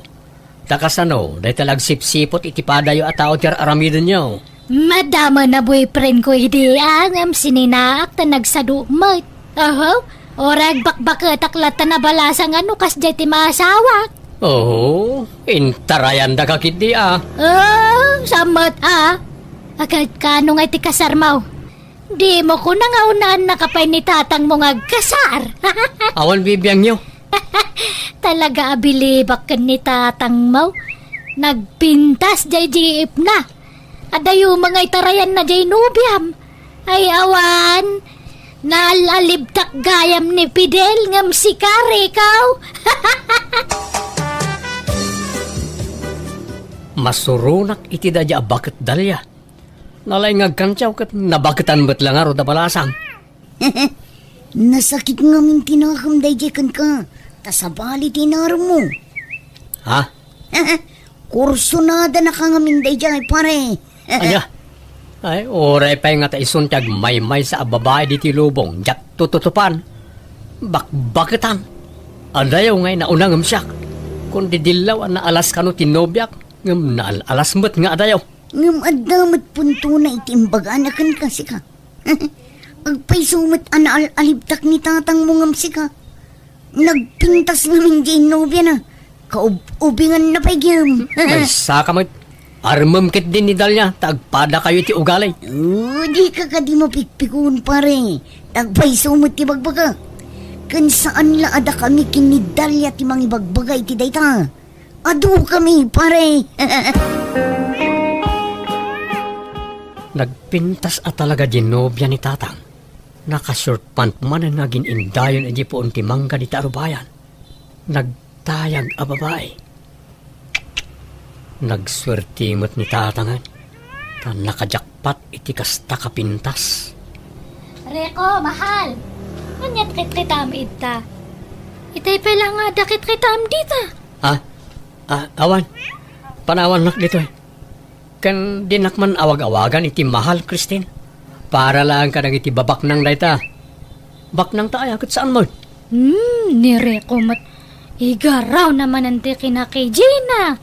Ta kasano, dayta la agsipsipot iti padayo a tao ti ar-aramidenyo. Madama na boyfriend ko idi a, ngem sininaak ta nagsado met. Oho, uray agbakbaketak latta nabalasang a no kasdiay ti maasawak. Oho, intarayandaka ketdi a. Oh, samot a. Agkano ngay ti kasarmo? Dimo kuna nga unaennaka pay ni tatangmo nga agkasar. Awan bibiangyo. Talaga a bilibak ken ni tatangmo. Nagpintas diay jeepna. Adayo nga itarayanna diay nobiam. Ay awan. Naal-alibtak gayam ni Fidel ngem sika, Rico. Masuronak iti daydiay a baket, Dalia. Nalaing nga agkantiaw ket nabaketan met la ngarud a balasang. Nasakit ngamin ti nakem daydiay kenka, ta sabali ti inaremmo. Ha? Kursonadanaka ngamin daydiay, pare. Ania? Ay, uray pay nga ta isun ti agmaymaysa a babai ditoy lubong, diak tututupan. Bakbaketan. Adayo nga nauna ngem siak. Kun didillaw a naalas kano ti nobiak, ngem naal-alas met nga adayo. Ngem adda met puntona iti imbagana kenka, sika. Agpayso met a naal-alibtak ni tatangmo ngem sika. Nagpintas ngamin diay nobiana. Kaub-ubinganna pay gem. Maysaka met. Armem ketdi ni Dalia, ta agpadakayo iti ugali. Oh, dika kadi mapikpikon, pare. Ta agpayso met ti bagbaga. Ken saan la a dakami ken ni Dalia ti mangibagbaga iti dayta. Adukami, pare. Nagpintas a talaga diay nobia ni tatang. Naka-short pant manen nga agin-indayon idiay puon ti mangga dita a rubayan. Nagtayag a babai. Nagsuerte met ni tatangen. Ta naka-jackpot iti kasta ka pintas. Reko, mahal! Ania ti kitkitaem ita? Itay pay la nga adda kitkitaem dita. Ah, ah, awan. Panawannak ditoy. Ken dinak man awag-awagan iti mahal, Christine. Para laeng kadagiti babaknang dayta. Baknang ta aya ket saan met? Hmm, ni Reko met. Igaraw na manen ti kinakijina.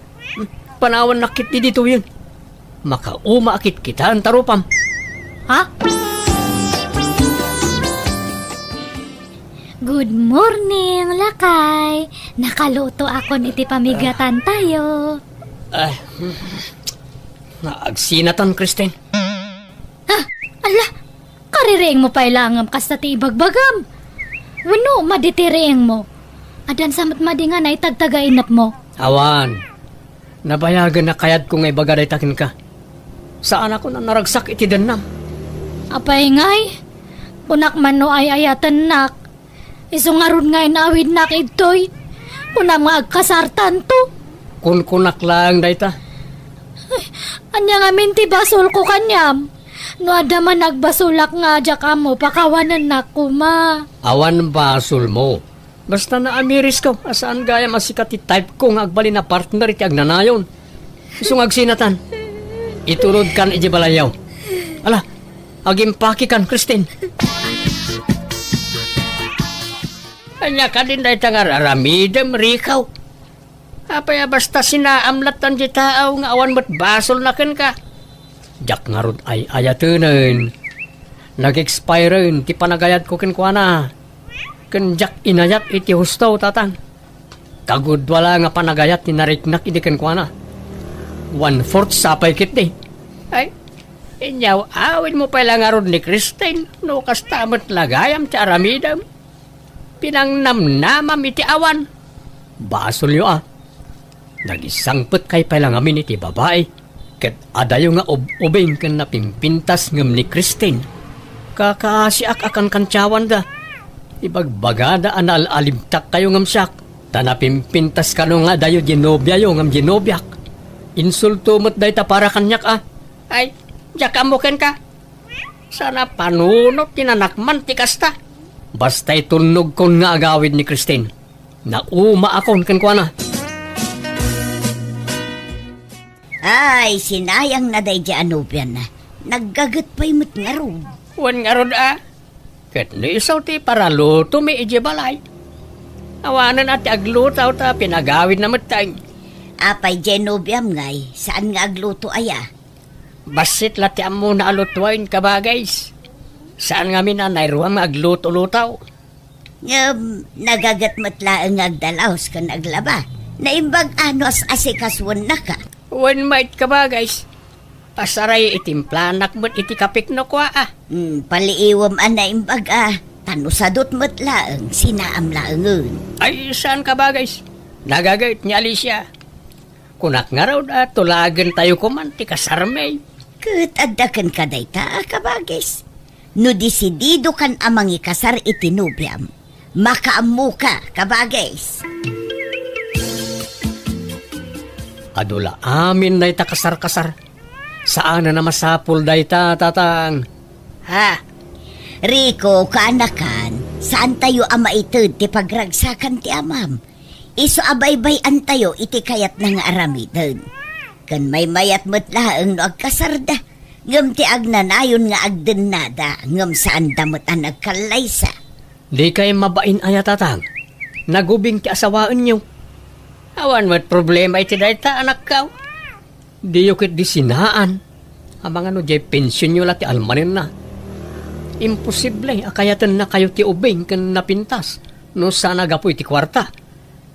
Panawannak ketdi ditoyen. Makauma a kitkitaen ta rupam. Ha? Good morning, lakay. Nakaluto akon iti pamigatan tayo. Ay, hmm. Agsinatan, Christine. Ah, ala, kaririingmo pay laeng kasta ti ibagbagam. Wenno, madi ti riingmo. Addan sa met madi nga naitagtagainepmo. Awan. Nabayagen a kayatko nga ibaga dayta kenka. Saanakon a naragsak iti dennam. Apay ngay? Kunak man no ay-ayatennak. Isu ngarud nga inaawidnak idtoy. Kunam nga agkasartanto. Kunkunak laeng dayta. Ay, ania ngamin ti basolko kaniam? No adda man agbasolak nga diak ammo, pakawanennak koma. Awan basolmo. Basta naamirisko a saan gayam a sika ti type ko nga agbalin a partner iti agnanayon. Isu nga agsinatan. Itulodkan idiay balayyo. Ala, agimpakikan, Christine. Ania kadin dayta nga ar-aramidem, Rico? Apay a basta sinaam lattan ti tao nga awan met basolna kenka? Diak ngarud ay-ayatenen. Nag-expiren ti panagayatko kenkuana. Ken diak inayat iti husto, Tatang. Kagudua la nga panagayat ti nariknak idi kenkuana. One-fourth sa pay ketdi. Ay, inyaw-awidmo pay la ngarud ni Christine no kasta met la gayam ti aramidem. Pinangnamnamam iti awan. Basolyo a. Nagisangpetkay pay la ngamin iti babai, ket adayo nga ub-ubing ken napimpintas ngem ni Christine. Kakaasiak a kankantiawanda. Ibagbagada a naal-alibtakkayo ngem siak, ta napimpintas kano nga adayo diay nobiayo ngem diay nobiak. Insulto met dayta para kaniak a. Ay, diak ammo kenka. Saan a panunot ti nanakman ti kasta. Basta itulnogkon nga agawid ni Christine, naumaakon kenkuana. Ay, sinayangna daydiay a nobiana. Naggaget pay met ngarud. Wen ngarud a, ket no isu ti paralutomi idiay balay. Awanen a ti agluto ta pinagawidna metten. Apay diay nobiam ngay, saan nga agluto aya? Bassit la ti ammona a lutoen, kabagis. Saan ngamin a nairuam nga agluto-luto. Ngem, nagaget met laeng nga agdalaus ken aglaba. Naimbag a no as-asikasuennaka. Wen met, kabagis. Pasaray itimplanak met iti kapikno kua a. Hmm, paliiwem a naimbag a. Ta no sadut met laeng, sinaam laengen. Ay, saan, kabagis. Nagaget ni Alicia. Kunak ngarud a tulagentayo koman ti kasarmi. Ket adda kenka dayta a kabagis. No desididokan a mangikasar iti nobiam, makaammoka, kabagis. Adu la amin dayta kasar-kasar. Saanen a masapul dayta, Tatang. Ha? Rico, kaanakan, saantayo a maited ti pagragsakan ti amam. Isu a baybay-antayo iti kayatna nga aramiden. Ken maymayat met laeng no agkasarda, ngem ti agnanayon nga agdennada, ngem saanda met a nagkallaysa. Dikay mabain aya, Tatang? Nagubing ti asawaenyo. Awan met problema iti dayta, anakko. Diyo ketdi sinaan. Amangan no diay pensionyo la ti almanenna. Imposible a kayatennakayo ti ubing ken napintas no saan a gapu iti kuarta.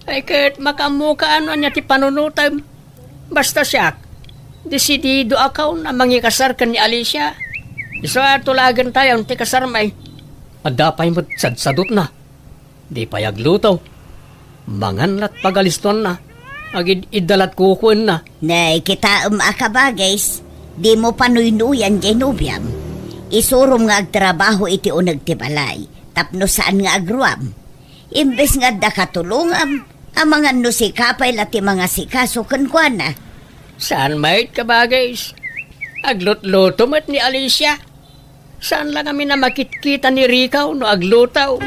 Ay, ket makaammoka no ania ti panunotem. Basta siak, desididoakon a mangikasar ken ni Alicia. Isu a tulagentayon ti kasarmi. Adda pay met sadsadutna. Di pay agluto. Mangan lat pagalistoanna. Agid-idda lat kukuenna. Nay, kitaem a kabagis, dimo panuynuyan diay nobiam. Isurom nga agtrabaho iti uneg ti balay, tapno saan nga agruam. Imbes nga adda katulongam, amangan no sika pay la ti mangasikaso kenkuana. Saan met, kabagis. Aglutluto met ni Alicia. Saan la ngamin a makitkita ni Rico no agluto?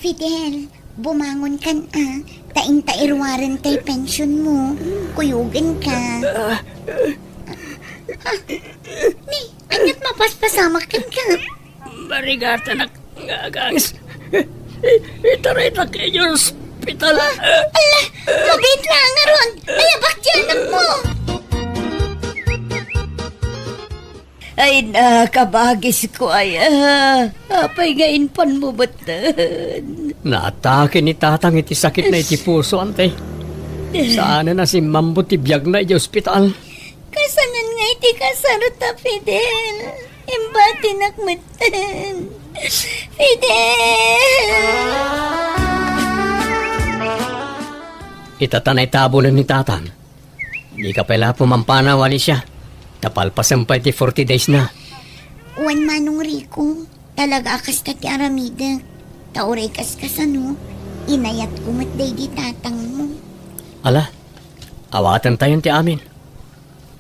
Fidel, bumangon kan a, ta inta iruaren tay pension mo. Kuyogen ka. Ah, ni, aniat mapaspasamak kenka? Barigatanak nga agangis. I-, itaratak idiay ospital. Ala, mabiit la ngarud. Ayabak ti anak mo. Ay, nakabagis ko, ay, ah, apay nga inpan mo baten? Naatake ni Tatang iti sakit na iti puso, ante. Saan a nasimmambot ti biagna iti ospital. Kasanen nga iti kasarta, Fidel. Imbatinak metten. Fidel! Ita ta naitabunen ni Tatang. Dika pay la pumampanaw, Alicia. Ta palpasen pay ti forty days na. Wen, Manong Rico, talaga a kasta ti aramidek. Ta uray kaskasano, inayatko met daydi tatangmo. Ala, awatentayon ti amin.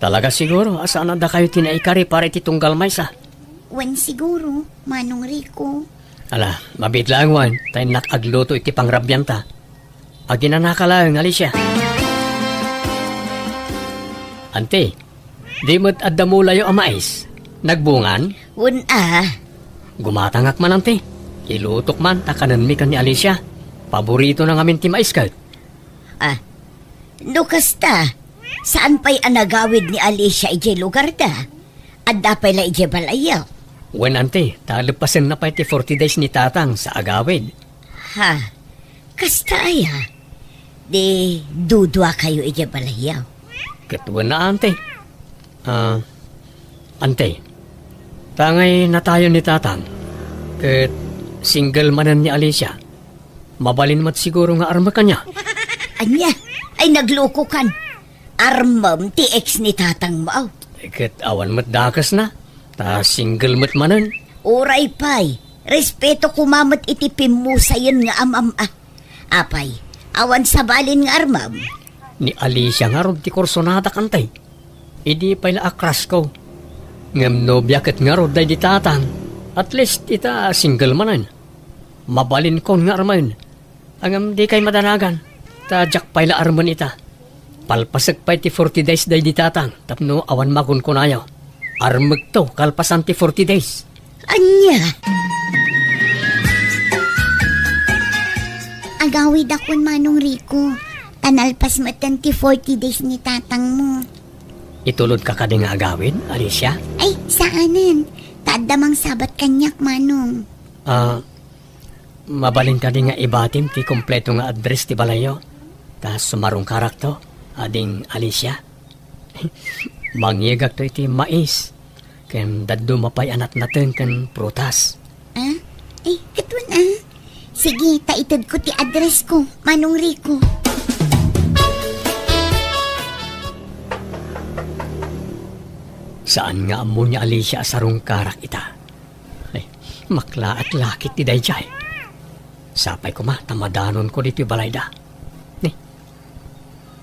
Talaga siguro a saan a dakayo ti naikari para iti tunggal maysa. Wen siguro, Manong Rico. Ala, mabiit laeng wen, ta innak agluto iti pangrabianta. Aginanaka laeng, Alicia. Anti, di met adda mulayo a mais? Nagbungan? Wen a. Gumatangak man, anti. Ilutok man ta kanenmi ken ni Alicia. Paboritona ngamin ti mais ket. Ah, no kasta, saan pay a nagawid ni Alicia idiay lugarda? Adda pay la idiay balayyo? Wen, anti, ta leppasenna pay ti forty days ni Tatang sa agawid. Ha? Kasta aya? Di duduakayo idiay balayyo? Ket wen a, anti. Ah, anti. Ta ngay natayon ni Tatang, ket single manen ni Alicia. Mabalin met siguro nga armek kaniak. Ania? Ay, naglukokan. Armem ti ex ni Tatangmo, aw. Ket awan met dakesna, ta single met manen. Uray pay, respeto koma met iti pimmusayen nga amam a. Apay, awan sabalin nga armem? Ni Alicia ngarud ti kursonadak, anti. Idi pay la a crush ko. Ngem nobia ket ngarud daydi Tatang. At least ita single manen. Mabalinkon nga armen. Ngem dikay madanagan, ta diak pay la armen ita. Palpasek pay ti forty days daydi Tatang tapno awan makunkunayo. Armekto kalpasan ti forty days. Ania? Agawidakon, Manong Rico, ta nalpas metten ti forty days ni Tatangmo. Itulodka kadi nga agawid, Alicia? Ay, saanen. Ta adda mangsabat kaniak, Manong. Ah, mabalin kadi nga ibatim ti kompleto nga address ti balayyo? Ta sumarungkarakto, Ading Alicia. Mangyegakto iti mais, ken dadduma pay a natnateng ken prutas. Ah? Ay, ket wen a. Sige, ta itedko ti address ko, Manong Rico. Saan nga ammo ni Alicia a sarungkarak ita? Ay, maklaat lakit ti daydiay. Sapay koma ta madanonko ditoy balayda. Ni,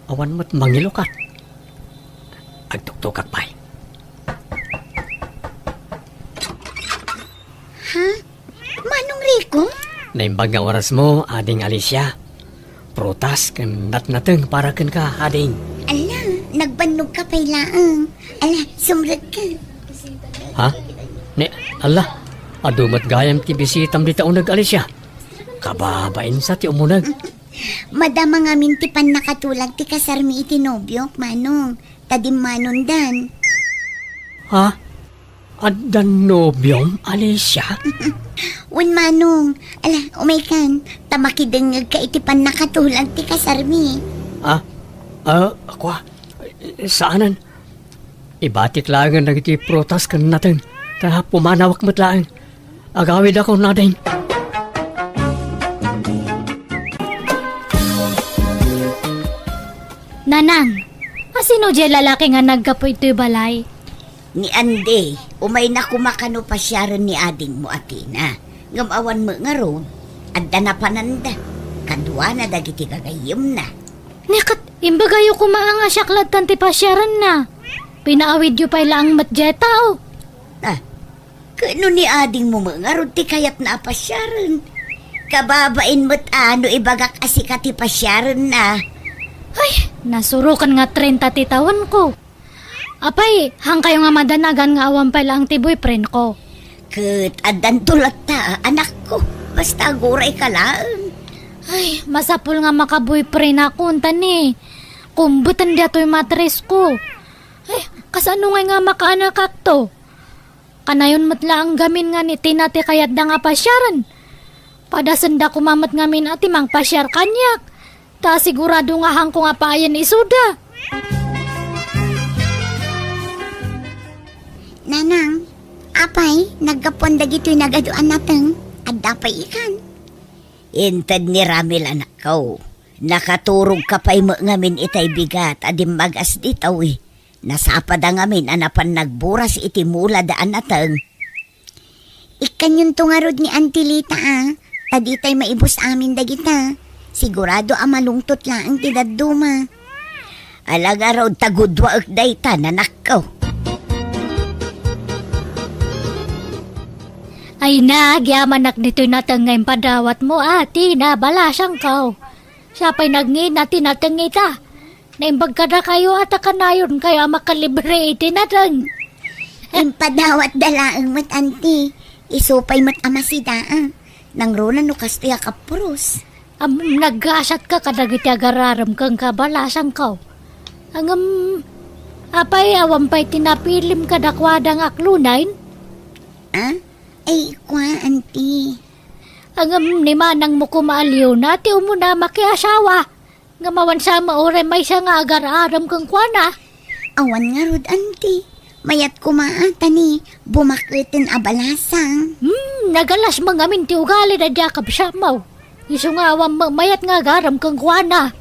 awan met mangilukat. Agtuktukak pay. Ha? Manong Rico? Naimbag nga orasmo, Ading Alicia. Prutas ken natnateng para kenka, Ading. Ala, nagbannogka pay laeng. Ala, sumrekka. Ha? Ni, ala, adu met gayam ti bisitam dita uneg, Alicia. Kababain sa ti umuneg. Madama ngamin ti pannakatulag ti kasarmi iti nobiok, Manong. Ta dimmanondan. Ha? Addan nobiom, Alicia? Wen, Manong. Ala, umaykan. Ta makidengngegka iti pannakatulag ti kasarmi. Ah? Ah, kua? Saanen. Ibatik laengen dagiti prutas ken nateng. Ta pumanawak met laeng. Agawidakon, Ading. Nanang, asino diay lalaki nga naggapu itoy balay? Ni Andy, umayna koma kano pasiaren ni adingmo a Tina. Ngem awan met ngarud, adda napananda. Kaduana dagiti gagayyemna. Ni ket, imbagayo koma nga siak lattan ti pasiarenna. Pinaawidyo pay laeng met diay tao. Ah, ket no ni adingmo met ngarud ti kayatna a pasiaren, kababain met a no ibagak a sika ti pasiarenna. Ay, nasuroken nga trenta ti tawenko. Apay, haankayo nga madanagan nga awan pay laeng ti boyfriendko? Ket addanto latta, anakko. Basta agurayka laeng. Ay, masapul nga maka-boyfriendakon, ta ni, kumbeten daytoy matrisko. Ay, kasano ngay nga makaanakakto? Kanayon met laeng gamin nga ni Tina ti kayatda nga pasiaren. Padasenda koma met ngamin a ti mangpasiar kaniak, ta sigurado nga haanko nga paayen isuda. Nanang, apay, naggapuan dagitoy nagadu a nateng, adda pay ikan. Inted ni Ramil, anakko. Nakaturogka pay met ngamin itay bigat a dimmagas dita, wi. Nasapada ngamin a napan nagburas iti mulada a nateng. Ikkanyonto ngarud ni Auntie Lita, a, ta ditay maibus amin dagita. Sigurado a malungtot laeng ti dadduma. Ala ngarud ta guduaek dayta, nanakko. Ay, nagyamanak ditoy nateng nga impadawatmo, a, Tina, balasangko. Siak pay nagngina ti nateng ita. Naimbag kadakayo a ta kanayonkayo a makalibre iti nadeng. Impadawatda laeng met, anti. Isu pay met a masida, ah. Nangruna no kastoy a kapuros. Am, naggasatka kadagiti agar-arem ken kabalasangko. Ngem, apay, awan pay ti napilim kadakuada nga aklunaen? Ah? Ay, kua, anti. Ngem, ni manangmo koma a Leona ti umuna makiasawa. Ngem awan sa mauray maysa nga agar-arem kenkuana. Awan ngarud, anti. Mayat koma a ta ni bumaketen a balasang. Hmm, nagalas mangamin ti ugali da dia kabsatmo. Isu nga awan ma-, mayat nga agarem kenkuana.